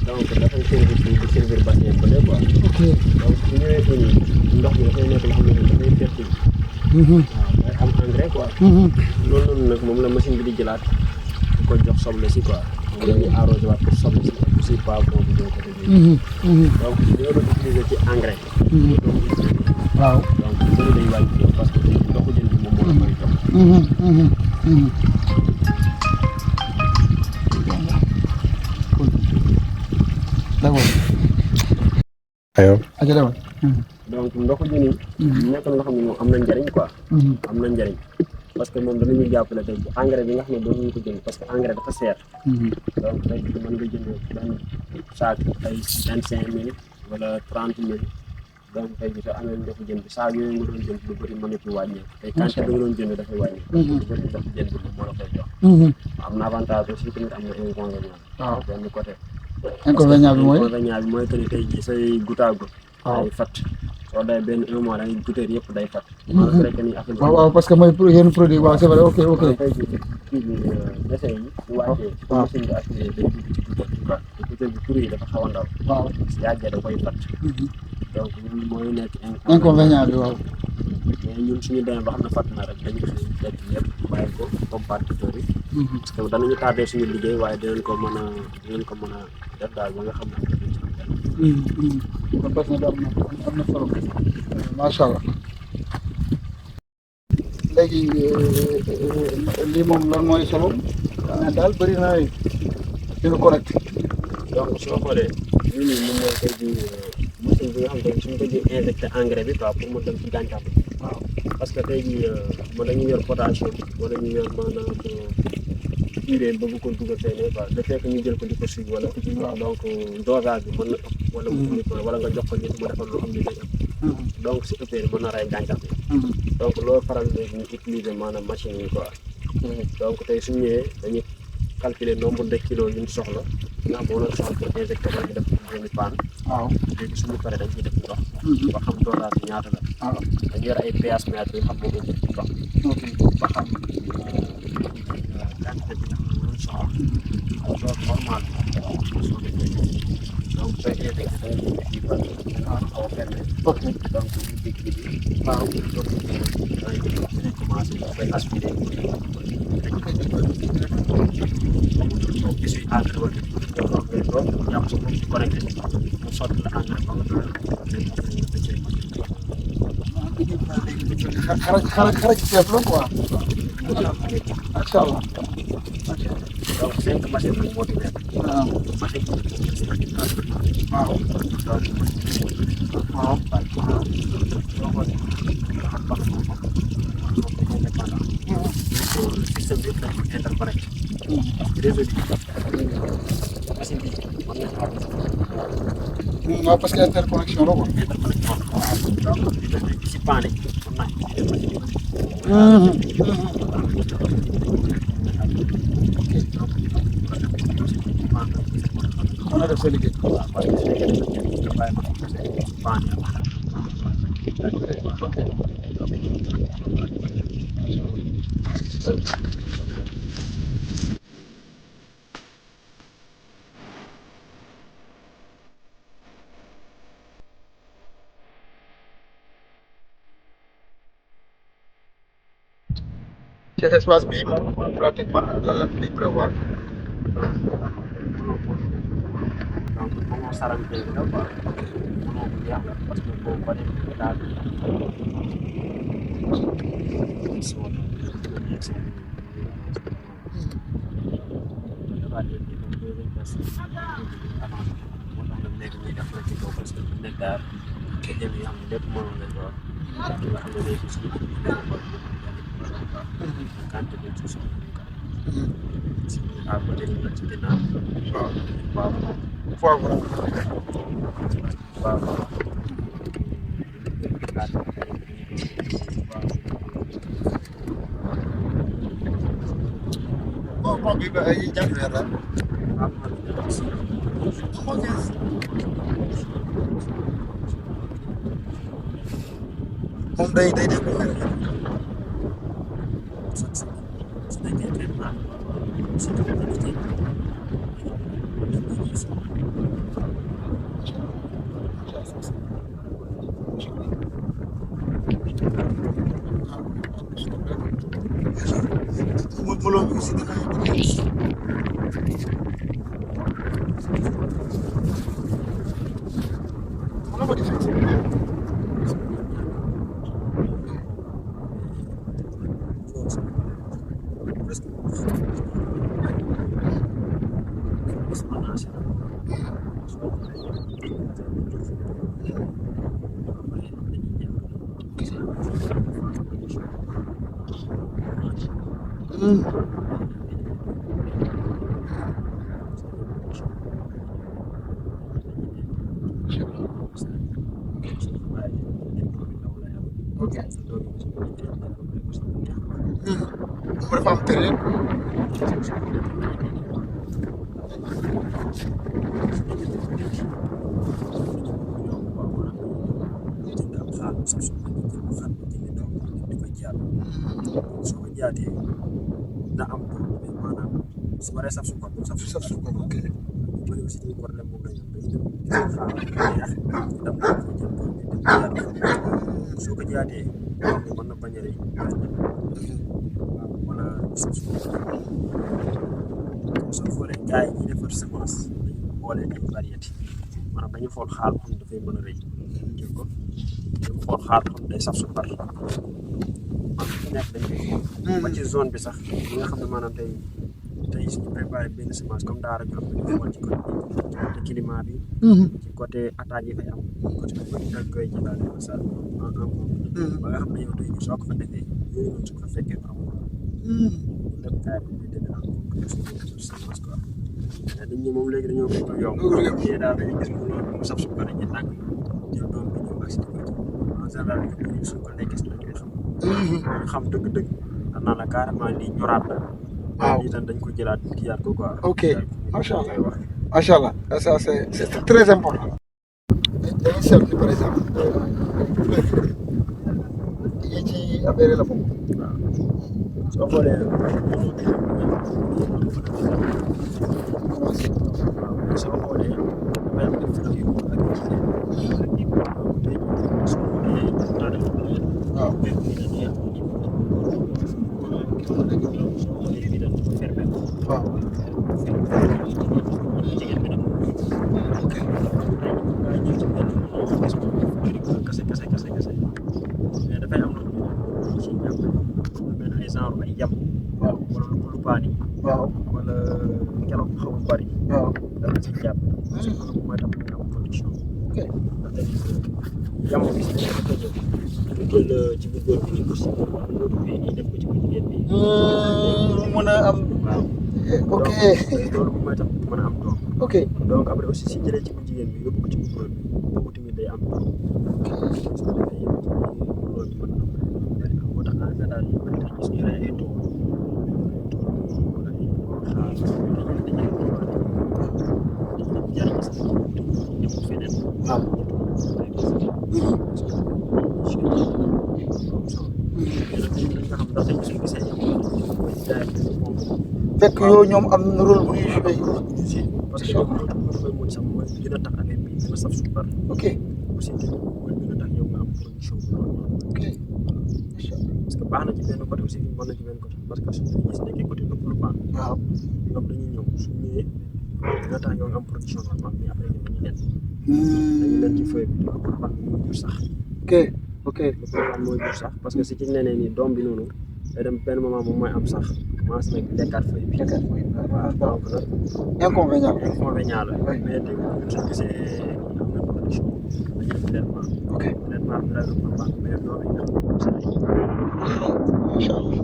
donc dafay servir fii di servir bassin bële quoi. ok donc su ñëwee fii nii ndox mi dafay nekk loo xam ne dafay fertile. waaw day am engrais quoi. loolu noonu nag moom la machine bi di jëlaat di ko jox soble si quoi. moom la ñuy arrosé waat pour soble si aussi poivron bi ñoo ko déggee. donc li nga doon utiliser ci engrais. waaw donc lu bëri day wàññi parce que ndoxu jën bi moom moo la koy jox. d'accord. aywa. demal. donc ndoxu jën yi. nekk na loo xam ne moom am na njëriñ quoi. am na njëriñ parce que moom danañuy jàppale tey engrais bi nga xam ne doon nañu ko jënd parce que engrais dafa seer. donc tey jii mën nga jënd benn saak ay 25 000 wala 30 000 donc tey jii soo amee ndoxu jën bi saak yooyu nga doon jënd lu bëri mën na ci wàññeeku. tey quantité bi nga doon jënd dafay wàññeeku. lu bëri ndoxu jën bi moom moo la koy jox. am na avantage aussi tamit am na inconvénient. waaw benn côté. inconvénient bi mooy inconvénient bi mooy que ni tey jii say goutte à goutte. waaw day fat soo day benn 1 mois da ngay goutteur yëpp day fat. maanaam rek ni affaire waaw waaw parce que mooy yenn produit waaw c'est vrai ok ok. tey jii kii bi déchets yi su wàccee. waaw machine bi aspiré day dugg ci goutteur bi quoi te goutteur bi tur yi dafa xaw a ndaw. waaw si yàggee da koy fat. donc ñun mooy nekk inconvénient bi waaw. mais ñun suñu demee ba xam ne fat na rek dañu koy teg yëpp bàyyi ko pompat goutteur yi. parce que danañu tardé suñu liggéey waaye dinañ ko mën a def daal ba nga xam ne dinañ ci am kon bassin bi am na solo macha allah. léegi lii moom lan mooy solo mais daal bëri na dina correct. donc soo xoolee lii nii moom mooy tey jii machine bi nga xam ne suñ ko jël injecté engrais bi quoi pour mu dem ci gàncax bi. waaw parce que tey jii mën nañu yor potassium wala ñu yor maanaam urée bëgg ko dugal feneen quoi de fekk ñu jël ko di ko suivre wala. donc dosage bi mën na ëpp wala mu wala nga jox ko nit mu defal loo xam ne day ëpp. donc si ëppee mën na rey gàncax bi. donc loolu faral léegi ñu utiliser maanaam machine yi quoi. donc tey suñ ñëwee dañuy calculer nombre de kilos yu ñu soxla nga xam moom la soxla pour injecter wala ñu def benn paan. waaw léegi suñu paree dañ ciy def ndox. ba xam dosage bi ñaata la. waaw dañu yor ay pH mètre yi xam moo ko jël ci ndox. ba xam quantité bi nga xam ne moom soxla ak dose normale bi soo defee donc sooy injecté da ngay jënd fii ba xaw a fermé. ok donc ñu dégg bi waaw donc da ngay jënd dinañ commencé ñu koy aspiré donc gis nga engrais wala ngay doon jàpp sa bopp di connecté mu sotti la engrais ba nga doon xara ci ceeb la quoi. macha allah. donc 5 machines nag moo fi nekk. waaw machine bi waaw. waaw. système bi dañ ko interconnecté. réseau bi machine bi mën nañu xaar. waaw parce que interconnexion la quoi. interconnexion la. donc si paan yi mën naa utiliser machine mën na def sa liggéey. waaw parce que su fekkee dafa bàyyi ko paan yi cet espace bi moom pratiquement lan lañ prévoir. donc mënoo sarante la quoi mënoo ko jeex la parce que boobu ba léegi daal léegi ñuy def na ci kaw parce que nekk daal te jëm yi xam ne lépp mënoon nañ ko wax nga xam ne léegi si liggéey bi benn bopp kante bi ci suñu si à côté bi la ci ginnaaw waaw foofu la. waaw bon bi ba ay ñaari weer la. moom day def ko mel. dafa am période. soo ko jaatee na am maanaam su waree saf suukar bu saf suukar ok bëri aussi dañu problème moom la ñu soo ko jaatee mën na bañ a rëy waaw wala saf suukar soo xoolee gars yi ñuy defar semence dañu boole ay variété maanaam dañu xool xaal xam dafay mën a rëy jël ko dañu xool xaal xam day saf suukar nekk dañ koy ba ci zone bi sax li nga xam ne maanaam tey suñu préparé benn semence comme daara ñu am na ñu ci côté climat bi ci côté attaque yi fay am côté bi dañ koy jëlaale sa ba nga xam ne yow tey soo ko fa defee yooyu noonu su ko fa fekkee am lépp kaay bi ñu demee am semence quoi mais nit ñi moom léegi dañoo bëgg yomb ñii daal dañuy gis mu saf suukar dañuy tànk jël doom bi ñëw ak si ko ci en général ñu suñ ko nekkee si lañ koy xam ñu xam dëgg-dëgg xam naa la carrément lii ñoraat na waaw lii tam dañ ko jëlaat kiyaat ko quoi ok macha allah macha allah ça c'est très important. dañuy seetlu par exemple fleur yi ci affaire la bokk. waaw soo xoolee soo xoolee dafay am ay fleur yu ak jigéen soo xoolee waaw mais bii dañuy am soo xoolee bii dañ ko fermé waaw jigéen bi nag ok ay ñëw ci benn kase mais dafay am lu ci ñàkk benn ay genre ay yam waaw wala lu paani waaw wala ngelaw bu xaw a bari waaw dama ci jàpp loolu mooy tax ñu am production ok ndaxte yam bi si dañu ko jël ñu jël ci bu góor bi ñu ko si loolu bi ñu def ko ci bu jigéen bi mën a am waaw ok loolu mooy tax mën a am doom ok donc après aussi si jëlee ci bu jigéen bi yóbbu ko ci bu góor bi boobu tamit day am doom su ko defee yow loolu mën na bari moo tax en général ñu bëri dañu gis ñu rey ay tool wala ay xaar dañuy jariñ sax ñëpp feneen waaw nga xam ndax dañu fekk yoo ñoom am na rôle bu ñuy joué. parce que mooy mooy sax mooy gën a tax affaire bi gën a saf suukar. ok aussi mooy gën a tax yow nga am production bu normal. ok parce que baax na ci benn côté aussi bon na ci benn côté parce que suñu gis nekkee côté développement. waaw ñoom dañuy ñëw su ñëwee gën a tax yow nga am production normal mais après ñoom dañuy leen ci feuille bi développement bi mooy jur sax. ok ok développement mooy jur sax parce que si ci neneen ni doom bi noonu day dem benn moment moom mooy am sax commencé nag lekkaat feuille bi. d'accord donc nag inconvénient inconvénient la. mais tey su gisee am na production dañuy def traitement. ok traitement bi rek mais doom yi macha allah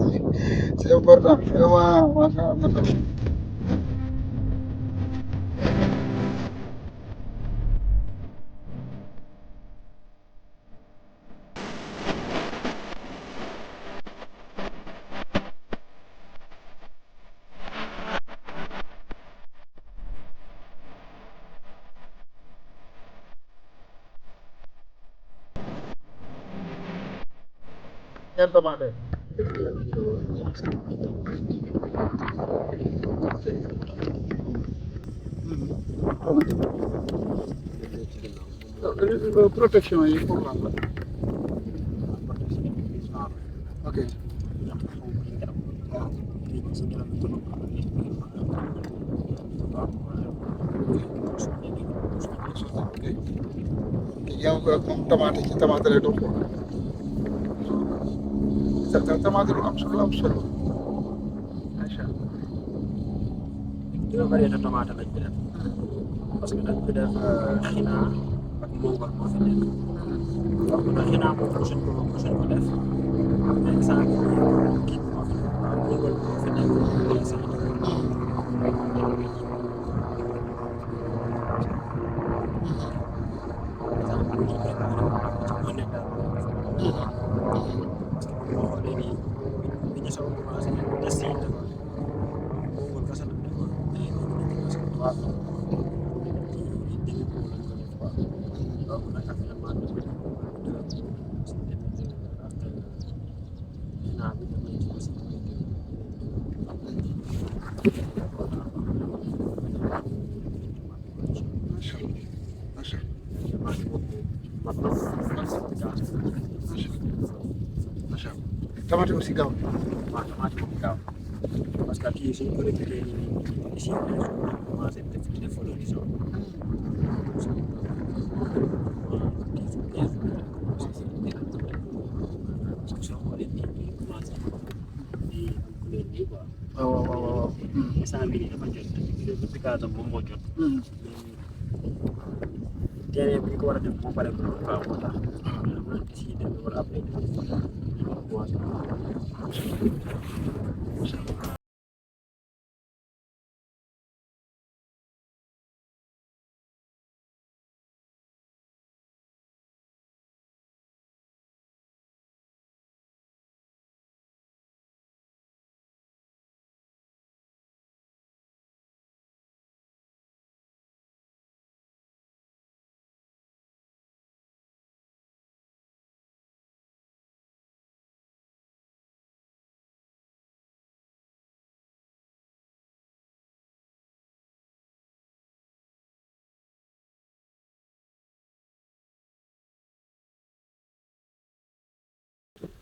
c'est important vraiment macha allah. ñeent tomate protection yi pour lan la ok yow moom tomate ci tomate lay doon tomate lu am solo macha allah. dina variété tomate lañ fi def parce que dañ fi def xinaa ak mongol moo fi nekk donc nag xinaa moom mosuñ ko def mais sànq kii moo fi nekk mongol moo fi nekk tomate aussi gaaw waaw tomate moom gaaw parce que kii suñ ko récolté nii ici commencé def floraison soo xoolee nii ñu commencé di am couleur bi quoi. waaw instant bii nii dafa jot depuis gazam moom moo jot. terrain bi ñu ko war a def moo pare pour quoi moo tax d'ici demee wala après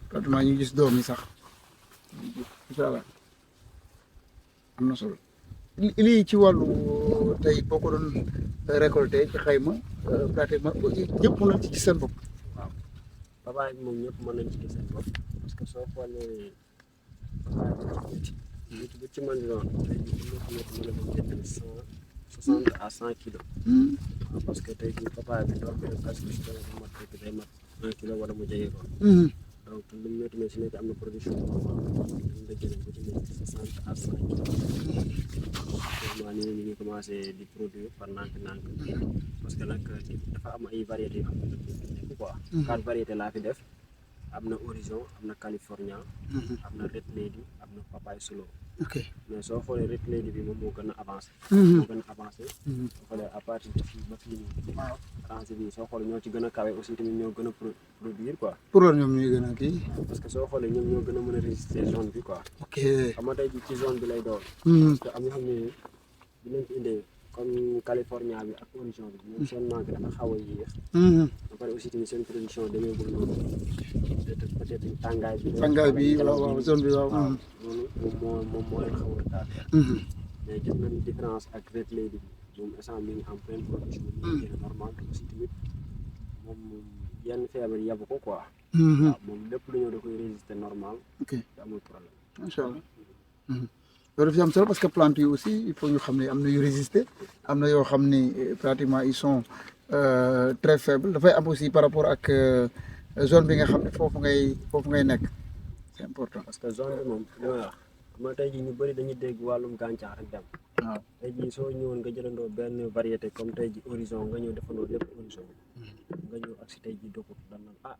pratiquement ñu gis doom yi sax incha allah am na solo lii ci wàllu tey boo ko doon récolté ci xayma pratiquement ñëpp mën nañ ci gis seen bopp. waaw papaay bi moom ñëpp mën nañ ci gis seen bopp parce que soo xoolee nit bu ci mën di doon tey jii mën na ko jënd 160 à 100 kilos. parce que tey jii papaay bi doom bi presque si day mat 1 kilo wala mu jege ko. donc lu mu métti si nekk am na production normal dañ la jëlee ba ci nekk 60 à 100 kilos. vraiment nii ñu ngi commencé di produire par nànk-nànk parce que nag dafa am ay variétés yoo xam ne dañ nekk quoi. 4 variétés laa fi def am na Horizon am na California am na Red Lady am na Papaye Solo ok mais soo xoolee Red Lady bi moom moo gën a avancé moo gën a avancé soo xoolee à partir de fii ba fii nii avancé bi soo xoolee ñoo ci gën a kawe aussi tamit ñoo gën a produire quoi pour ñoom ñuy gën a kii parce que soo xoolee ñoom ñoo gën a mën a résister zone bi quoi ok xam nga tey jii ci zone bi lay doon parce que am na xam ne dinañ fi indee comme California bi ak Horizon bi ñoom seen manque dafa xaw a yéex ba pare aussi tamit seen production demeegul noonu peut-être tàngaay bi waaw zone bi waaw loolu moom moo leen xaw a taal mais gis nañ différence ak Red Lady bi moom instant mi ngi en pleine production mi ngi génn normal te aussi tamit moom yenn feebar yabu ko quoi waaw moom lépp lu ñëw da koy résister normal ok te amul problème macha allah loolu dafa am solo parce que plante yi aussi il faut ñu xam ne am na yu résister am na yoo xam ni pratiquement ils sont très faibles dafay am aussi par rapport ak zone bi nga xam ne foofu ngay nekk c'est important. parce que zone bi moom li may wax xam nga tey jii ñu bëri dañuy dégg wàllum gàncax rek dem waaw tey jii soo ñëwoon nga jëlandoo benn variété comme tey jii Horizon nga ñëw defandoo lépp Horizon nga ñëw ak si tey jii dokkut dan naan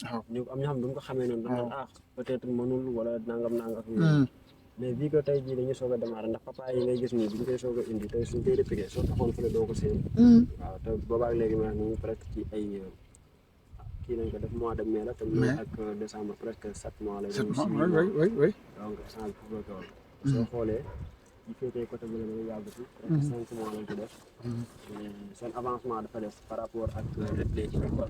waaw ñu am ñoo xam ne du nga ko xamee noonu dan naan peut-être mënul wala nangam mais bii que tey jii dañuy soog a démarrer ndax papa yi ngay gis nii bi ñu koy soog a indi tey suñ koy répliqué soo taxoon fële doo ko seen waaw te boobaak léegi ma ñu presque ci ay kii nañ ko def mois de mai la te mai ak décembre presque 7 mois la oui donc sant bi foofu la tool soo xoolee yi féetee côté bi la nga yàgg si presque 5 mois lañ ko def seen avancement dafa def par rapport ak léegi bi quoi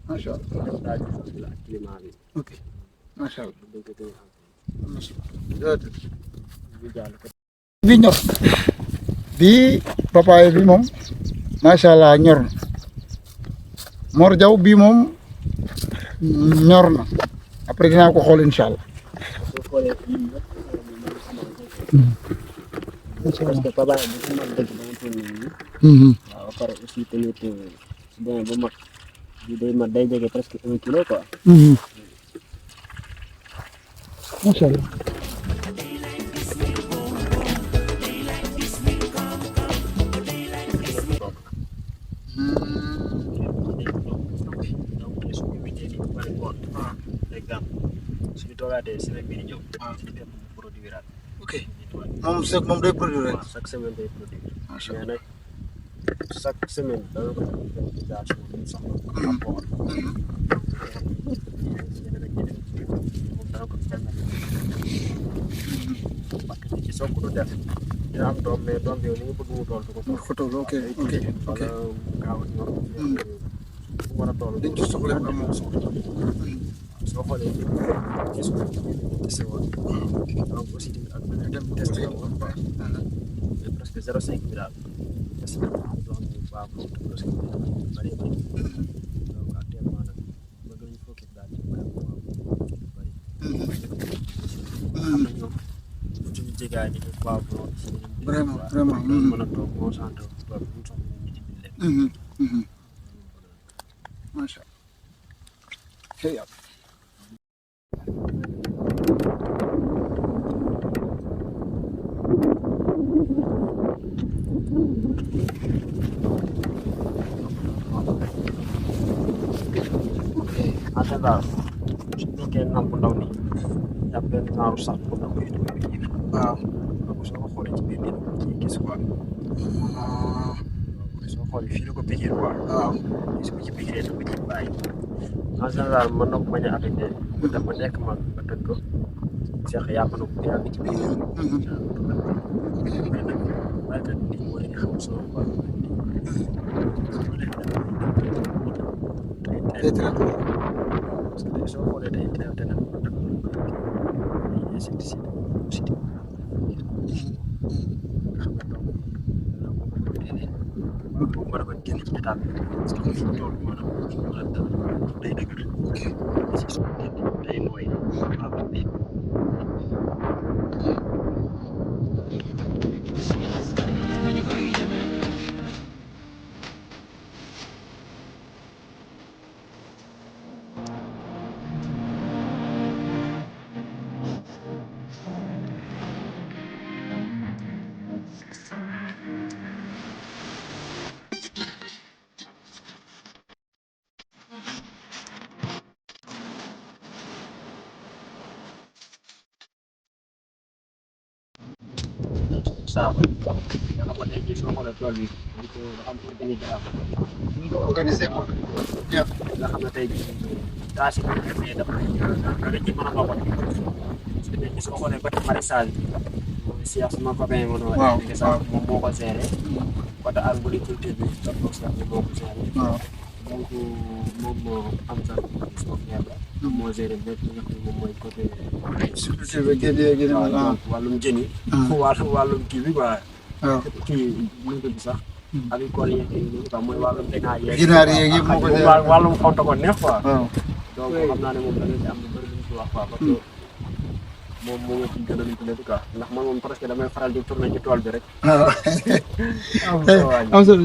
macha allah daal bi la ak climat bi ok macha allah dañ ko tënk bi ñor bii papaye bi moom macha allah ñor na Mor Diaw bii moom ñor na après dinaa ko xool incha allah. parce que papaye bi su mag dëgg dama toll nii waaw pare aussi tamit bon ba mag bi day jege presque 1 kilo quoi macha allah. suñu toogaatee semaine bii di ñëw suñu fekk mu produire ok moom day produire rek chaque semaine day produire macha mais nag chaque semaine dana ko def fertilisation bi soxla apport moom dana ko permettre parce que ci soo ko du def dina am doom mais doom bi yow ni nga bëgg mu tool du ko tool ok ok ok wala gaaw a ñor fu war a tool dañ ci soxla moom soxla soo xoolee gis nga testé woon donc aussi tamit ak beneen dem testé woon quoi mais presque 0,5 bi daal testé woon loo xam ne baax na presque bëri donc actuellement nag bëgg nañu focus daal ci mbéyam bu bëri am na ñoom suñu jégaani di poivron si vraiment mën a toog concentré wu toog bu ñu soxla ñu indil leen macha allah. en général su nekkee namp ndaw nii y a benn genre sax bu ndaw yi dafay jiir waaw donc soo ko xoolee ci biir nit ci gis quoi soo xoolee fii la ko piqué quoi waaw gis ko ci piqué da ko ci bàyyi en général mën na ko bañ a affecté dafa nekk mag nga tëj ko seex yàq na ko yàgg ci biir mais nag baykat bi moo leen di xam solo quoi parce que tey soo xoolee tey traité na ko def ay insecticide aussi nga xam ne donc dana ko boobu mën a ko génn ci état bi parce que fi tool maanaam day dëgër si suuf day nooy waaw saako nga xam nga tey jii soo xoolee tool bi dafa am pour dañuy garab ñu ko organiser ko jeex nga xam ne tey jii daa si mais dafa nga ci mën a bokk parce que tey jii soo xoolee côté maraîchage bi si sama copain yi mënoo waaw sax moom moo ko géré côté arboriculture bi docteur Cheikh bi moo ko géré waaw donc moom moo am sa software la moo géré lépp li nga xam ne moom mooy côté surtout bi génne wala wàllum jën yi wàllum kii bi quoi kii nu mu tudd sax agricole yeeg yi quoi mooy wàllum ginaar yeeg yëpp moo ko géré wàllum xonta ko neex quoi waaw donc xam naa ne moom da ngeen ci am lu bëri lu ñu ci wax quoi parce que moom moo ngi ci gën a luñ lépp quoi ndax man moom presque damay faral di tourner ci tool bi rek am solo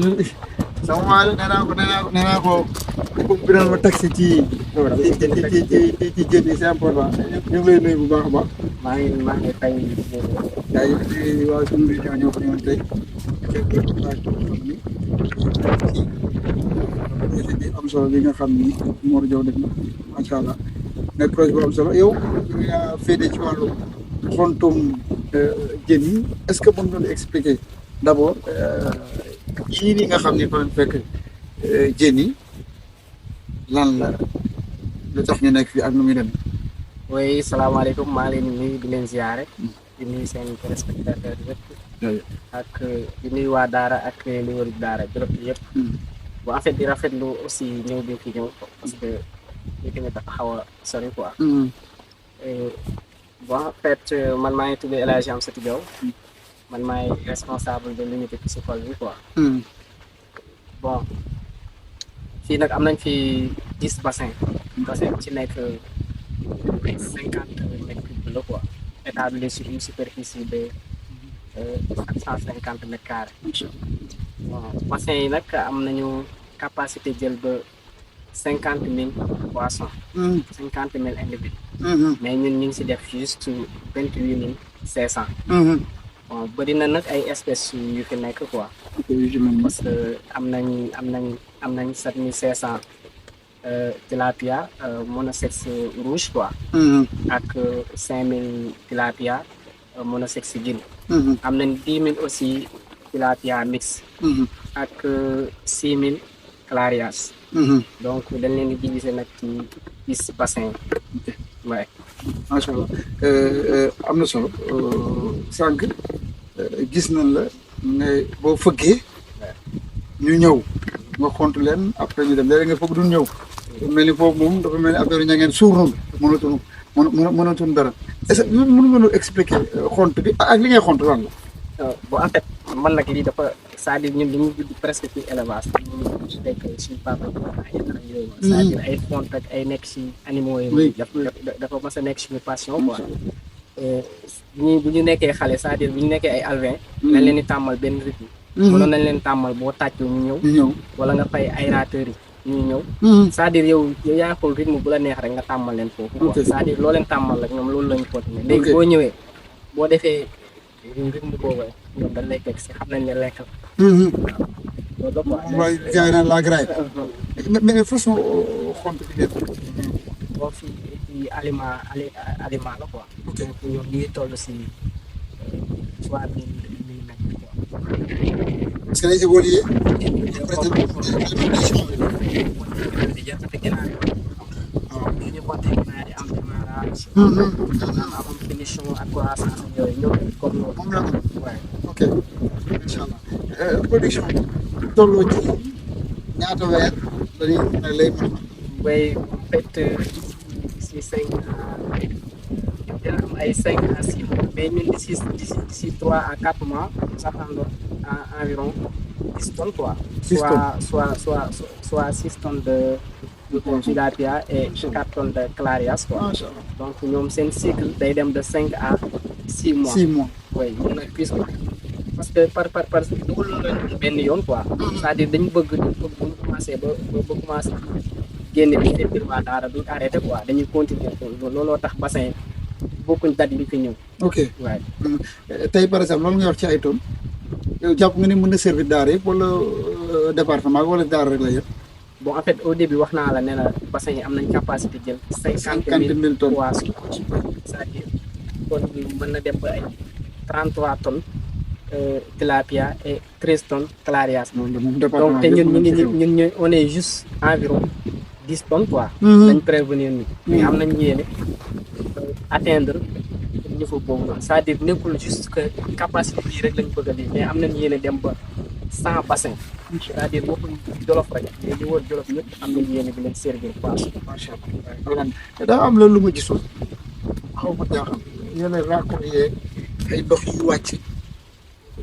sama maa nee naa ko comme bi ma taxi ci jën yi c'est important ñu ngi lay nuyu bu baax a baax maa ngi fay yaa ngi waa suñu région ñoo ko ñëwoon tey projet bi am solo bi nga xam ni Mor Diaw def na macha allah nekk projet bu am solo yow yaa féete ci wàllu xontum jën yi est-ce que mën nga doon expliquer d'abord yii nii nga xam ni fa lañ fekk jën yi lan la lu tax ñu nekk fii ak nu muy dem. oui salaamaaleykum maa ngi leen di nuyu di leen ziare di nuyu seen téléspectateur yëpp ak di nuyu waa Daara ak li wër Daara Jolof yëpp. bu en fait di rafetlu aussi ñëw bi fi ñëw parce que li tamit dafa xaw a sori quoi. bon en fait man maa ngi tudd El Hadj Amsatou Diaw man maay responsable de l'unité piscicole bi quoi. bon fii nag am nañ fi 10 bassins bassin ci nekk 50 mètres cubes la quoi établi sur une superficie de 450 mètres carrés. bon bassin yi nag am nañu capacité jël ba 50 000 poissons. 50 000 individus. mais ñun ñu ngi si def juste 28 500. bon bëri na nag ay espèces yu fi nekk quoi. parce que am nañ 7500 tilapia monosexe rouge quoi. ak 5000 tilapia monosexe gin. am nañ 10 000 aussi tilapia mix. ak 6000 clarias. donc dañ leen di diviser nag ci 10 bassins. waaye. macha allah am na solo sànq gis nañ la ne boo fëggee ñu ñëw nga xont leen après ñu dem léeg-léeg nga fëgg duñ ñëw. mel ni foofu moom dafa mel ni affaire ña ngeen suur noonu mënatuñ dara est-ce que mën nga ñu expliquer xont bi ak li ngay xont lan la. bon en fait man nag lii dafa c'est-à-dire ñun dañuy judd presque ci élevage dañuy fekk suñu papa ay yooyu c'est-à-dire ay font ak ay nekk ci animaux yi dafa mas a nekk suñu passion quoi. bu ñu nekkee xale c'est-à-dire bu ñu nekkee ay alvin nañ leen di tàmmal benn rythme. mënoon nañ leen tàmmal boo tàccoo ñu ñëw wala nga fay aérateurs yi ñuy ñëw. c'est-à-dire yow yaa xool rythme bu la neex rek nga tàmmal leen foofu quoi. c'est-à-dire loo leen tàmmal rek ñoom loolu lañu continuer léegi boo ñëwee boo defee rythme boobu ñoom dañ lay fekk si xam nañ ne lekk la. loolu la quoi. waaye gars yi naan la graille. mais façon xont bi ngeen. boo fi aliment la quoi. donc ñoom ñu ngi toll si 3000 millimètres quoi. parce que dañu évolué. ñu compté ginaar yi am démarrage. am finition ak croissance yooyu ñoom comme loolu. moom la ko. waaye. ok incha allah production bi tolloo ci ñaata weer dañuy lay mën. oui en fait si 5 dina am ay 5 à 6 mois mais ñun d'ici 3 à 4 mois nous attendons à environ 10 tonnes quoi. 6 tonnes soit 6 tonnes de tilapia et 4 tonnes de clarias quoi. macha allah donc ñoom seen cycle day dem de 5 à 6 mois. 6 mois. oui ñun nag puisque parce que par dugal lañu benn yoon quoi. c'est-à-dire dañu bëgg bu ñu commencé ba commencé génne bi te biir waa Daara duñ arrêté quoi dañuy continuer looloo tax bassin bokkuñ date yi fi ñëw. ok waaye. tey par exemple loolu nga wax ci ay tonnes yow jàpp nga ni mën na servir Daara yëpp wala département wala Daara rek la yëpp. bon en fait au début wax naa la ne la bassin yi am nañ capacité jël 50 000 tonnes poissons c'est-à-dire kon mën na dem ba ay 33 tonnes tilapia et 13 tonnes clarias. moom Donc te ñun on est juste environ 10 tonnes quoi. dañ prévenir ni mais am nañ yéene atteindre niveau boobu noonu c'est-à-dire nekkul juste que capacité bii rek lañ bëgg a lii mais am nañ yéene dem ba 100 bassins. c'est-à-dire waxuñ Jolof rek mais li wër Jolof ñëpp am nañ yéene di leen servir poisson. macha allah daa am loolu lu ma gisul xaw ma jaaxal yéen a raccord yeeg ay ndox yu wàcc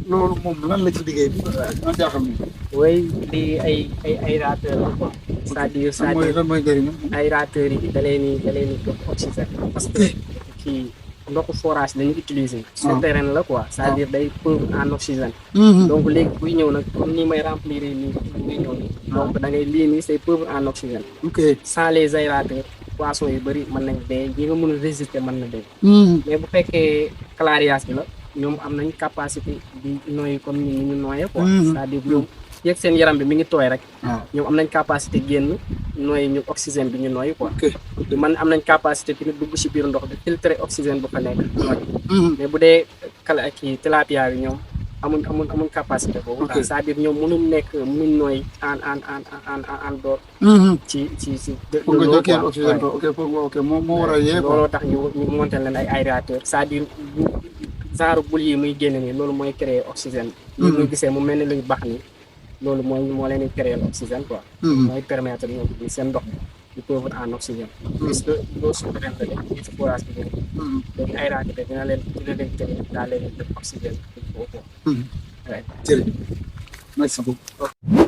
loolu moom lan la ci liggéey bi ma jaaxal ni oui lii ay aérateurs la quoi. c'est-à-dire lan mooy njëriñam aérateurs yi da leen di jox oxygène parce que kii ndoxu forage lañu utiliser. souterrain la quoi c'est-à-dire day pauvre en oxygène. donc léegi buy ñëw nag comme ni may remplir nii muy ñëw nii donc da ngay lii nii c'est pauvre en oxygène. ok sans les aérateurs poissons yu bëri mën nañ dee ñi nga mën a résister mën na dee. mais bu fekkee clarias bi la ñoom am nañ capacité di noyyi comme ni ñu noyyee quoi. c'est-à-dire ñoom yegg seen yaram bi mi ngi tooy rek. ñoom am nañ capacité génn noyyi ñu oxygène bi ñu noyyi quoi. man am nañ capacité tamit dugg ci biir ndox bi filtrer oxygène bu fa nekk noyyi. mais bu dee kii tilapia bi ñoom amuñ capacité boobu. c'est-à-dire ñoom mënuñ noyyi en dehors. ci. pour nga jokkee oxygène ok moo war a yee quoi. looloo tax ñu monté leen ay aérateurs c'est-à-dire genre bul yi muy génn nii loolu mooy créer oxygène. li muy gisee mu mel ni luy bax nii loolu moo leen di créer oxygène quoi. mooy permettre ñoom seen ndox di pauvre en oxygène. puisque l'eau souterraine la leen ci forage bi léegi. léegi aérateur dina leen créer daa leen def oxygène. jërëjëf merci beaucoup.